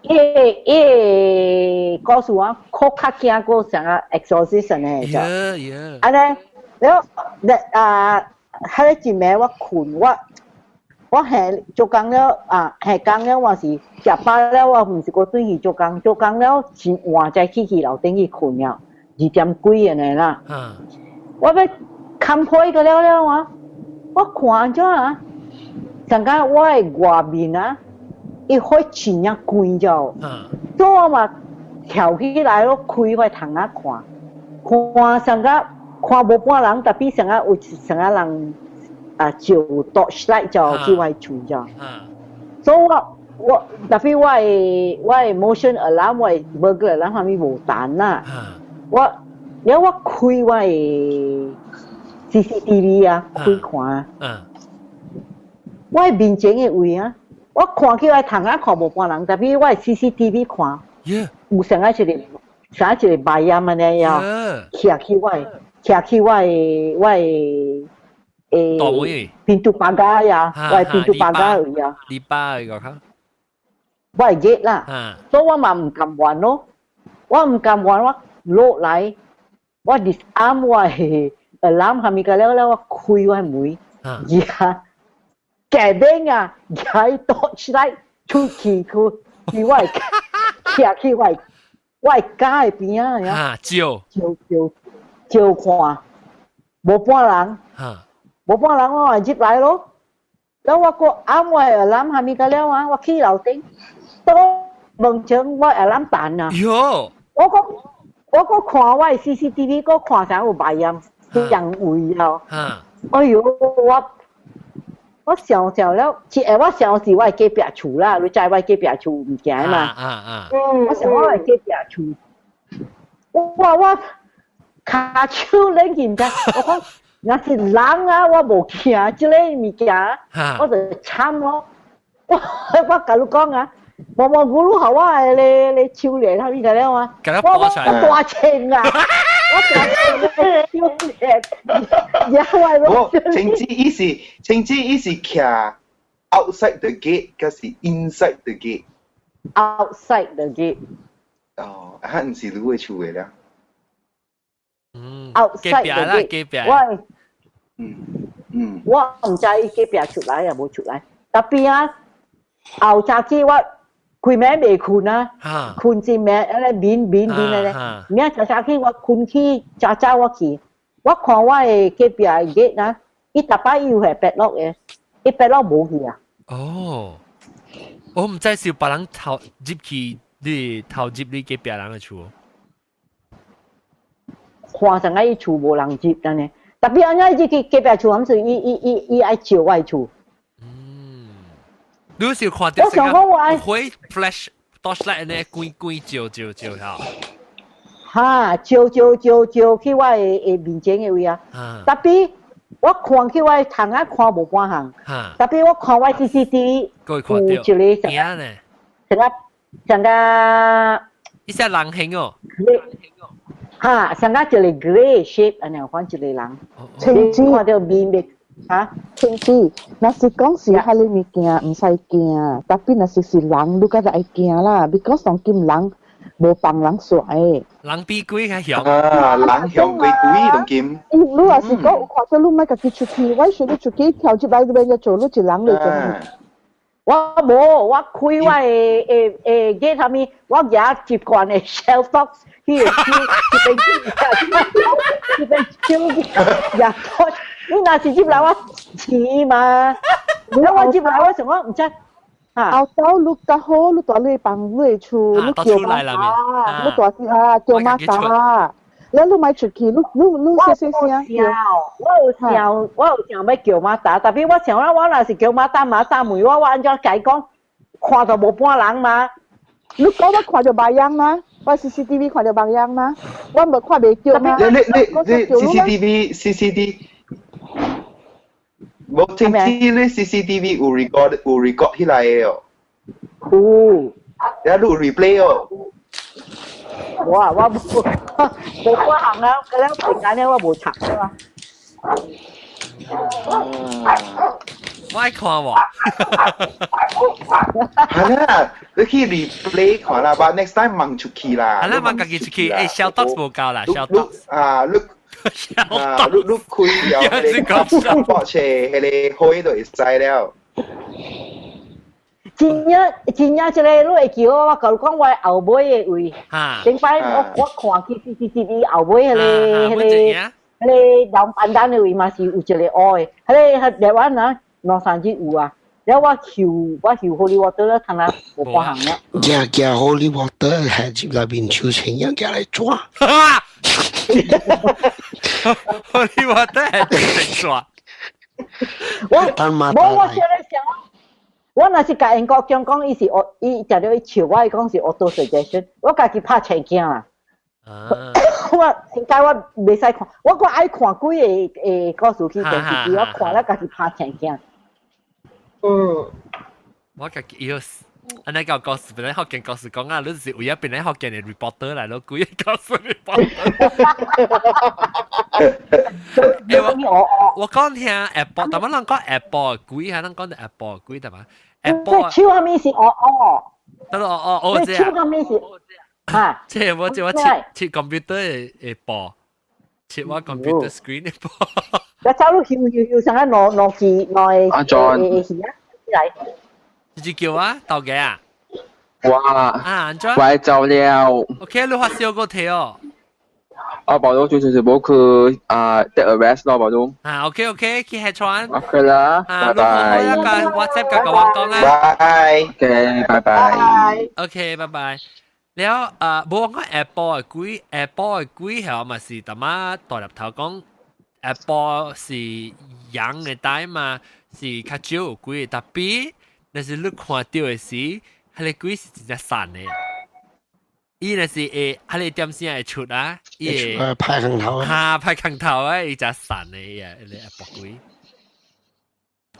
伊伊故事啊，較較驚過像個 exorcism 的就。按呢，了啊，彼個一暝我睏我。我下做工了啊，下工了我是食飽了，我毋是閣轉去做工，做工了真晚才去去樓頂去睏了，2點幾按呢啦。我欲冚被個了了啊，我看怎啊，上個我的外面啊，伊火真正關咗，所以我嘛跳起來咯，開我窗仔看，看上個看無半人，特別上個有上個人。啊，照 torchlight 就去我厝咗。所以我我特別我的 motion alarm 我的 burglar alarm 啥物無彈啦。我了我開我的 CCTV 啊，開看。我的面前的位啊，我看去我窗仔看無半人，特別我的 CCTV 看，有啥個一個啥一個白煙按呢呀，徛去我的徛去我的我的。誒，pintu pagar 呀，我的 pintu pagar 位啊，籬笆個卡，我的 gate 啦，所以我嘛毋甘願咯，我毋甘願我落來，我 disarm 我的 alarm 啥物個了了，我開我的門，呀，隔邊啊，舉 torchlight 出去去，去我的徛去我的我的家的邊仔呀，照照照照看，無半人。無半人我嘛入來咯，แล้ว我閣按我 alarm 啥物個了啊，我去樓頂，到門前我 alarm 彈啊。喲！我閣我閣看我的 CCTV，閣看啥有白煙，人位啊。哎喲，我我想想了，其實我想是我的隔壁厝啦，你知我隔壁厝物件嘛？我想我的隔壁厝，我我跤手軟去毋知，我講。若是人啊，我無驚這個物件，我就慘咯。我我共你講啊，毛毛咕嚕予我的咧咧手鏈啥物個了啊？我我大穿啊！我大穿手鏈，也我無，甚至伊是，甚至伊是徛 outside the gate，還是 inside the gate？ outside the gate。哦，啊，毋是你的厝的啦。嗯，outside 隔壁啦，隔壁。我，我毋知伊隔壁出來也無出來，tapi 啊，後早起我規暝未睏啊，睏一暝按呢眠眠眠按呢，明早早起我睏起早早我去，我看我的隔壁的 gate 啊，伊逐擺伊有係 padlock 的，伊 padlock 無去啊。哦，我毋知是有別人偷入去，你偷入你隔壁人的厝。看上伊厝無人入，但呢，tapi 按呢入去隔壁厝，毋是伊伊伊伊愛照我的厝。你是有看到我想講我愛會 flash torchlight 呢，關關照照照下。哈，照照照照去我的的面前的位啊。tapi 我看去我的窗仔看無半項。tapi 我看我 CCTV 有一個啥呢？像個像個。伊隻人形哦。哈，像個一個 grey shape 按呢款一個人。清子看到面面哈，清子，若是講是彼个物件，毋使驚，tapi 若是是人，你較就愛驚啦，because 當今人無放人煞的。人比鬼較兇。啊，人兇過鬼當今。你若是講有看到你莫家己出去，我想你出去跳入來這邊就做，你一人嚟做。我無，我開我的的的 gate 下面，我舉習慣的 shelf box 去去這邊這邊手也拖，你若是入來我錢嘛，你我入來我想講毋知。後頭你較好，你蹛你房你的厝，你叫馬達，你蹛是啊叫馬達，了你莫出去，你你你細細聲叫。我有想，我有想欲叫馬達，tapi 我想啦，我若是叫馬達，馬達問我，我按怎共伊講？看到無半人嘛？你講我看著別樣嗎？我 CCTV 看著別樣嗎？我無看袂著嗎？你你你你 CCTV CCTV 無聽知你 CCTV 有 record 有 record 起來的哦。有。了你有 replay 哦。我我無無半項啊，了平安了我無插啊。我愛看喎。係啦，你去 replay 看啦，but next time 問出去啦。係啦，問家己出去，欸，小 dogs 無夠啦，小 dogs。啊，你啊，你你開了彼个博車，彼个火就會知了。真正真正這个，你會記我，我共你講我後尾的位，頂擺我我看去 CCTV 後尾彼个彼个彼个老板單的位嘛是有一個烏的，彼个台灣啊兩三日有啊，了我泅我泅 holy water 了，通啊無半項了。行行 holy water 係入內面手穿樣行來抓。 holy water 係直抓。我無我想咧想。我若是共英國講講，伊是我伊食了伊笑我，伊講是 auto suggestion，我家己拍青鏡啦。我應該我袂使看，我閣愛看幾个故事去電視機，我看了家己拍青鏡。嗯。我家己要按呢個故事，本來福建故事講啊，你是為咗本來福建的 reporter 來咯，幾個故事 reporter。我我講聽 Apple，但係人講 Apple 鬼，係人講到 Apple 鬼，對嘛？Apple 手下面是哦哦。得咯哦哦，這手下面是啊。這我這我切切 computer 的會播，切我 computer screen 會播。我走路搖搖搖上一攞攞字攞阿 John 嚟。你叫啊，豆嘅啊？哇！啊，安怎？我走了。 OK，你發燒過睇哦。我報到最最最冇去啊，take a rest 咯，報到。啊，OK OK，去吃穿。 OK 啦，拜拜。一個 WhatsApp 嘅我講啦。拜。 OK，拜拜。 OK，拜拜。了啊，無講 Apple 的鬼，Apple 的鬼係嘛是淡仔大粒頭講，Apple 是陽的代嘛，是較少有鬼，tapi 若是你看到的時，彼个鬼是真正散的。伊若是會，彼个點聲會出啊，伊會拍空頭啊，哈，拍空頭啊，伊真散的伊啊，彼个 Apple 鬼。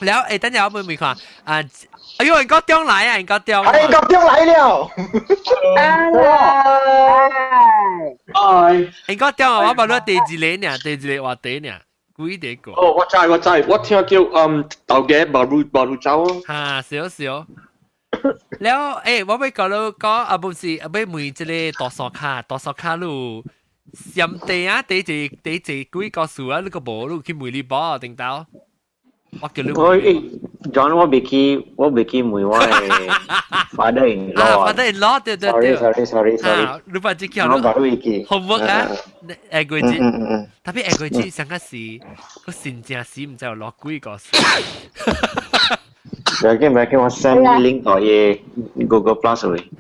了，欸，等陣我問問看，啊，哎呦，應該中來啊，應該中，應該中來了。 Hello，嗨，應該中啊，我問你第二个呢，第二個話題呢，幾第個？哦，我知我知，我聽叫嗯豆家馬路馬路走啊。哈，少少。了欸，我欲講你講啊，不是啊，欲問這个大山跤，大山跤你上地啊，第一第一幾個事啊，你個無你去問你某頂頭。我叫你我 John 我未去，我未去問我的 father in law 啊，father in law 對對對。 Sorry sorry sorry sorry。你把這叫我把你記。 homework 啊，下個月，特別下個月上個時，個新正時毋知有落幾個事。唔要緊唔要緊，我 send link 到伊 Google Plus 去。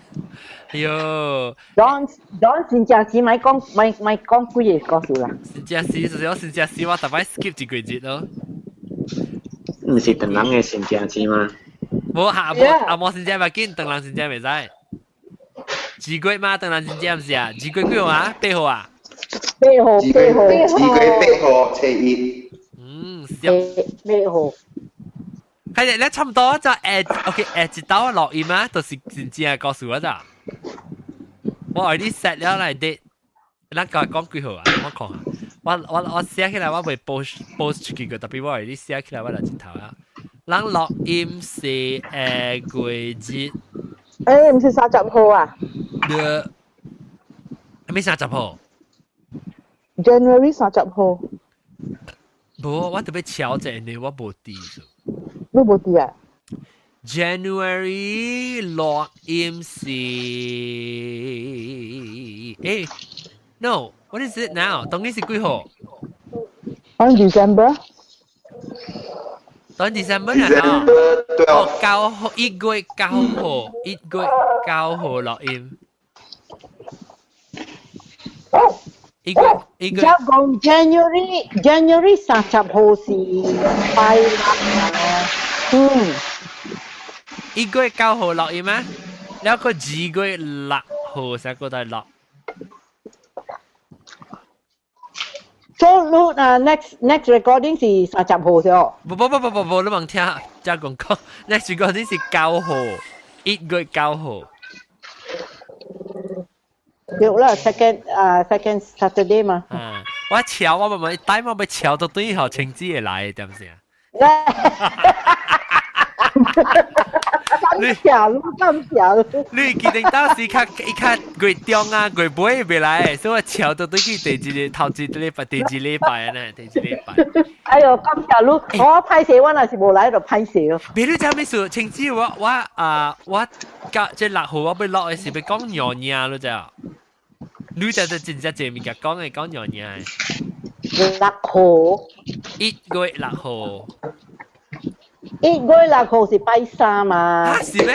哎喲，John John 新正時咪講咪咪講幾个故事啦。新正時就是我新正時，我逐擺 skip 一個月咯。毋是唐人的新正時嗎？無下無阿無新正袂緊，唐人新正袂使。二月嘛，唐人新正毋是啊？二月幾號啊？八號啊？八號，八號， 2月8號，初一。嗯，八號。係你差唔多就誒，OK 誒，一道錄音啊，就是真正的故事啊咋？我愛你 set 了來的，咱講講幾號啊？我看下，我我我寫起來，我未 post post 出去過，特別我愛你寫起來，我來一頭啊。咱錄音是下月日。欸，毋是30號啊？對，咩三十號？January 30號。無，我特別敲者呢，我無佇。你無佇啊？January 錄音是，欸，No，what is it now？當今是幾號？On December。當 December 啊？哦，9號，1月9號，1月9號錄音。一個一個。就講 January January 30號是拜六。 1月9號錄音咩？แล้ว個2月6號先過來錄。 So 你啊 next next recording 是三十號咗？不不不不不不，你問聽，再講講，next recording 是九號，1月9號。對啦，second 啊 second Saturday 嘛。啊，我敲我咪咪帶我咪敲到對號晴子會來，對唔對啊？感謝，你感謝。你記得當時較伊較月中啊，月尾袂來，所以我敲到對去第二個頭一禮拜，第二禮拜呢，第二禮拜。哎喲，感謝你，我歹勢，我若是無來就歹勢哦。別你知咩事？晴子我我啊我甲這6號我欲落的是欲講娘娘，你知啊？你就就真正這物件講的講娘娘的。六號。 1月6號。 1月6號是拜三嘛？啊，是咩？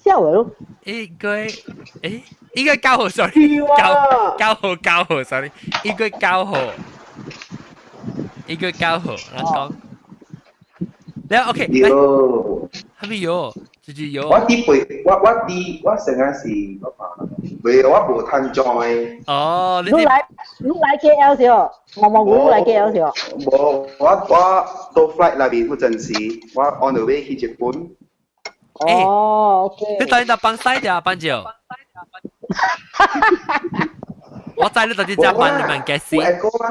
笑咯。一月，誒，1月9號，sorry，九號九號，sorry，一月九號，1月9號，咱講。了，OK，有，係咪有？就是有。我佇背，我我佇我成日是我看，袂我無通 join。哦，你來你來 KL 時候，毛毛菇來 KL 時候。無，我我到 flight 內面嗰陣時，我 on the way 去日本。哦，OK。你等陣幫西條幫照。我知你到底只幫你們嘅事。有 echo 嗎？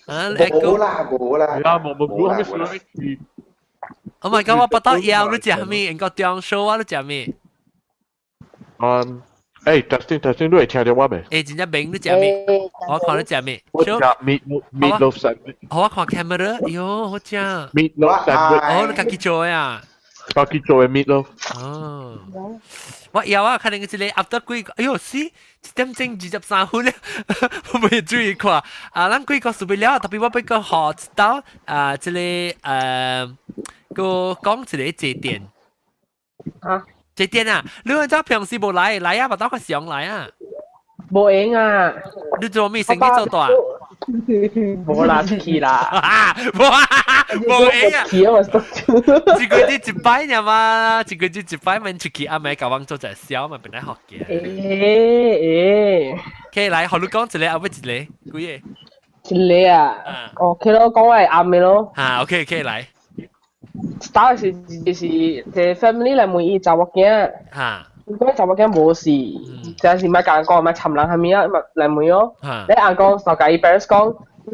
啊，無啦，無啦。係啊，毛毛菇係咪去？ Oh my god！我不得要你食咩？應該裝修啊！你食咩？嗯，誒，testing testing，你會聽到我未？誒，真正明你食咩？我看你食咩？我食 meat meatloaf sandwich。好，我看 camera，喲，好食。 meatloaf sandwich。哦，你家己做啊？家己做的 meatloaf。哦。我有啊，可能一个 after 幾個，哎喲，死一點鐘23分咧，我未注意看。啊，咱幾個準備了，特別我欲閣學一道啊，這个閣講一个節點。啊？節點啊！你話知平時無來，來啊，巴肚較常來啊。無閒啊！你做咩生意做大？無啦，出去啦。無無閒啊！一個月一擺爾嘛，一個月一擺免出去，阿妹共阮做一個痟嘛，本來學嘅。欸欸。 OK，來，予你講一個，後尾一個，幾個？一個啊？哦，OK 咯，講我會暗的咯。啊，OK OK，來。當時就是個 family 來問伊查某囝。伊講查某囝無事，真是莫共人講，莫摻人啥物啊，來問哦。你翁公就共伊 parents 講，你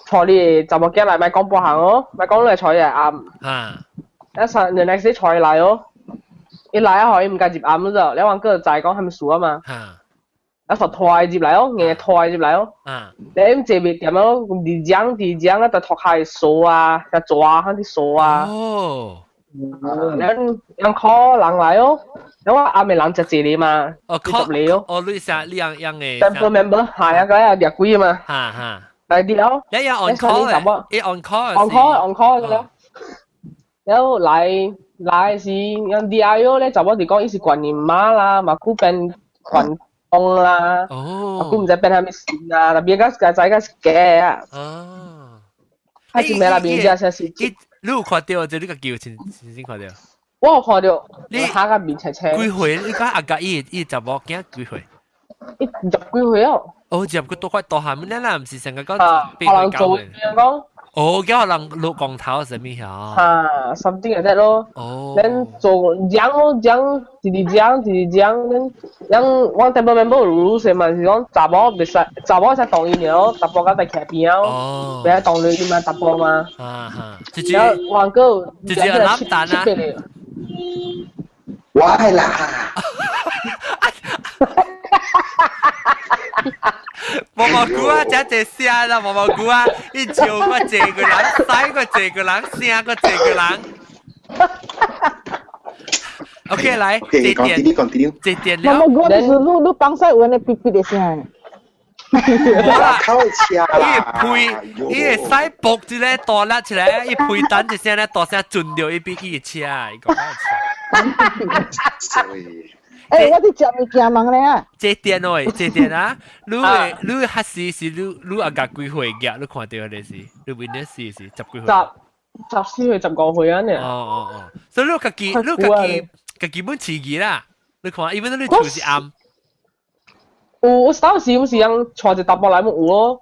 帶你的查某囝來，莫講半項哦，莫講你來帶伊來暗。一上 the next day 坐來哦，一來啊，伊毋敢入暗咗，你話個仔講係咪數啊嘛？一實拖入來哦，硬拖入來哦。你咁這邊點樣？佇講佇講啊，就脫開數啊，就抓下啲數啊。哦。人人 call 人來哦，因為暗暝人食一個嘛，哦，call 嚟哦。哦，你啥？你樣樣嘅？Temple member 係啊，嗰日掠鬼嘛。哈哈。嚟啲咯。一樣 on call 嘅，一 on call。 on call on call 嘅咯。然後來來是人 D.I.O 咧，就我哋講伊是觀音媽啦，嘛古變觀公啦，哦，古毋知變啥物神啊，特別個個仔個是假啊。哦。啊，真咩啦？邊只先是？你有看到這你個叫先先看到？我有看到，你下個面青青。幾歲？你講阿家伊伊查某囝幾歲？伊十幾歲哦。哦，十幾多塊大漢，你啦，毋是成個講可能做講。哦，叫人落光頭啥物嚇？啊，something like that 咯。哦。咱做講咯講，一直講一直講，咱咱我 temple member 有說嘛，是講查某袂使，查某會使動伊爾，查甫較在徛邊哦，袂使動你嘛，查甫嘛。啊哈。然後黃哥，直接攬蛋啊！我係啦。毛毛菇啊，真濟聲啦！毛毛菇啊，伊笑我這個人，使我這個人，聲我這個人。OK，來，這點，這點了。毛毛菇就是你你放屎有按呢嗶嗶的聲。無啦，靠車啦！伊屁，伊會使爆一個大粒出來，伊屁等一聲咧，大聲震著伊比伊車，伊講欸，我佇食物件忙咧啊！這點哦，這點啊，你會你會核實是你你阿家幾歲嘅？你看到的是，你問的是是十幾歲？十四歲、15歲啊？呢？哦哦哦，所以你家己你家己家己本飼魚啦，你看，因為你厝是暗。有，我當時有時人帶一查埔來，有咯。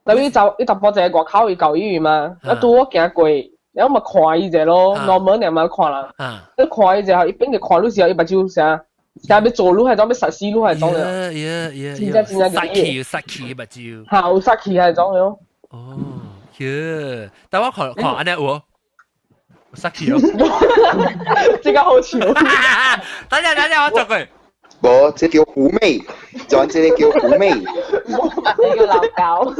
特別就伊查埔在外口伊舊醫院嘛，啊拄我行過，然後嘛看伊者咯，normal 爾嘛看人，你看伊者，伊變個看你時候，伊目睭啥？啥欲做愈係種，欲殺死愈係種了。耶真正真正殺氣有殺氣目睭。嚇，有殺氣係種了。哦，耶！但我看看按呢有，殺氣哦。這個好笑。等下等下，我做過。無，這叫虎妹，就這個叫虎妹。這叫老狗。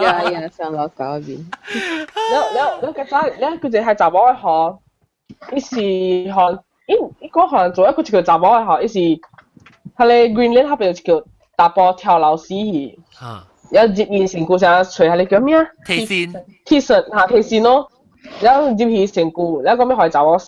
呀呀，上老狗嗰邊。了了了，個仔，了佢就係查某的吼，伊是吼。伊伊嗰可能做一個一個查某的吼，伊是，彼个 Greenland 那邊有一個查埔跳樓死去，然後入伊身軀啥揣彼個叫咩啊？提線，提線嚇提線咯，然後入去身軀，然後講欲予查某死。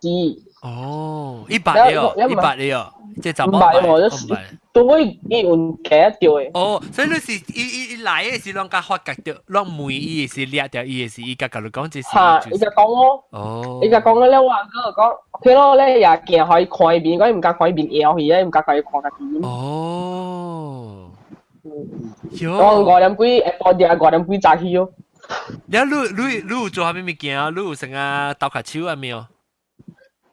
哦，一百了，一百了，這查某唔捌喎，就是都會伊有記得著的。哦，所以你是伊伊伊來的是攏共發覺著，攏問伊是掠著伊的是伊共共你講這是。嚇，伊就講咯。哦。伊就講了，我講 OK 咯，你也行予伊看伊面，講伊毋敢看伊面搖去，伊毋敢看伊看家己。哦。我5點幾下晡日5點幾早起哦。了，你你你有做啥物物件啊？你有成啊鬥跤手啊沒有？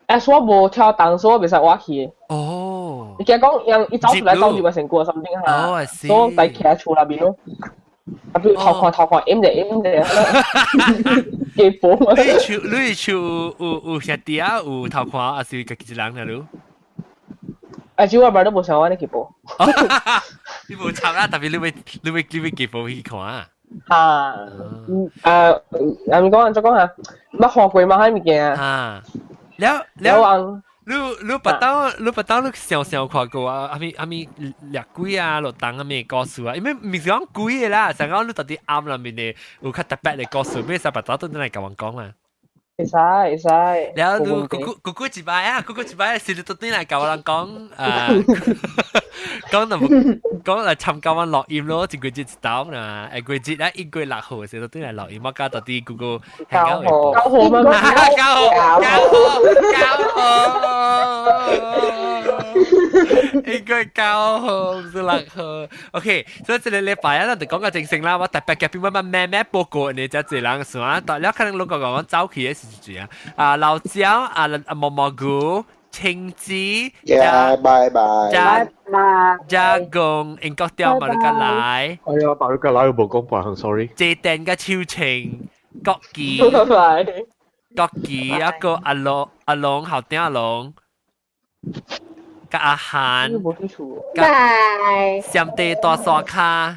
誒，我無跳動，所以我袂使活去。哦。伊驚講，人伊走出來走入來成個 something 哈。哦，所以在徛厝內面咯。啊，比如頭看頭看，掩者掩者，幾波。你厝你厝有有兄弟啊？有頭看，還是家己一人爾？你？啊，只我爸都無想我呢去報。你無插啦，特別你欲你欲你欲寄報去看啊？哈，誒，阿咪講按怎講哈？捌看過嗎？彼物件？啊。了了，你你捌當你捌當你想想看過啊？啥物啥物掠鬼啊，落當啥物故事啊？因為毋是講鬼的啦，上講你到底暗內面的有較特別的故事，咩使捌當轉來共阮講啦？會使會使。了，你姑姑姑姑一擺啊，姑姑一擺是你轉來共阮講啊，講那麼講來參加阮錄音咯，一個月一道啦，下個月啊1月6號時轉來錄音，我講到底姑姑 9號9號嗎？9號9號9號。1月9號毋是6號。OK，所以這個禮拜啊，咱就講個精神啦。我特別嘅邊乜乜咩咩報告呢？遮濟人算，但了可能攏講講走去的時陣啊，啊老蔣啊啊毛毛菇、青子，加拜拜，加加公英國調馬魯格來。哎呀，馬魯格來我無講白，sorry。這電個秋晴國旗。拜拜。國旗一個阿龍阿龍後頂阿龍，佮阿韓，拜，上帝大沙卡，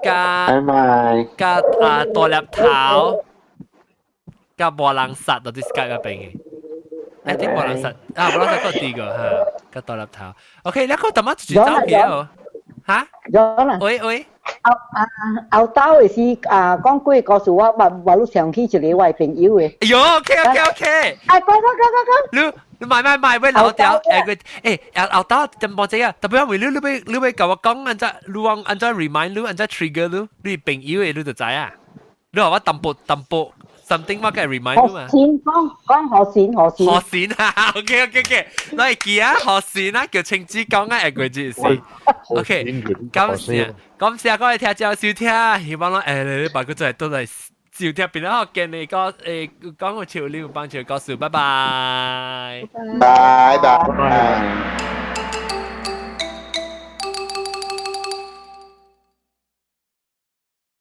佮拜拜，佮啊大粒頭，佮無人殺到啲 Skype 入邊嘅。誒，啲無人殺啊，無人殺個第二個嚇，佮大粒頭。OK，你個淡仔就是走票，嚇？有啦。喂喂。後啊後兜的是啊，講幾個故事，我我我你想起一個我的朋友的。哎喲，OK OK OK。啊，講講講講講。你你買買買，喂老掉誒個誒後兜真無這啊，特別我你你欲你欲共我講按怎，你講按怎 remind 你按怎 trigger 你，你朋友的你就知啊。你話我淡薄淡薄 something 我該 remind 你嘛。學善講講學善學善。學善啊，OK OK OK，你會記啊，學善啊，叫青子講啊，下個字是。OK，感謝感謝各位聽眾收聽，希望咱誒你把個再都來收聽，變咗見你個誒講個潮流幫助告訴，拜拜。拜拜。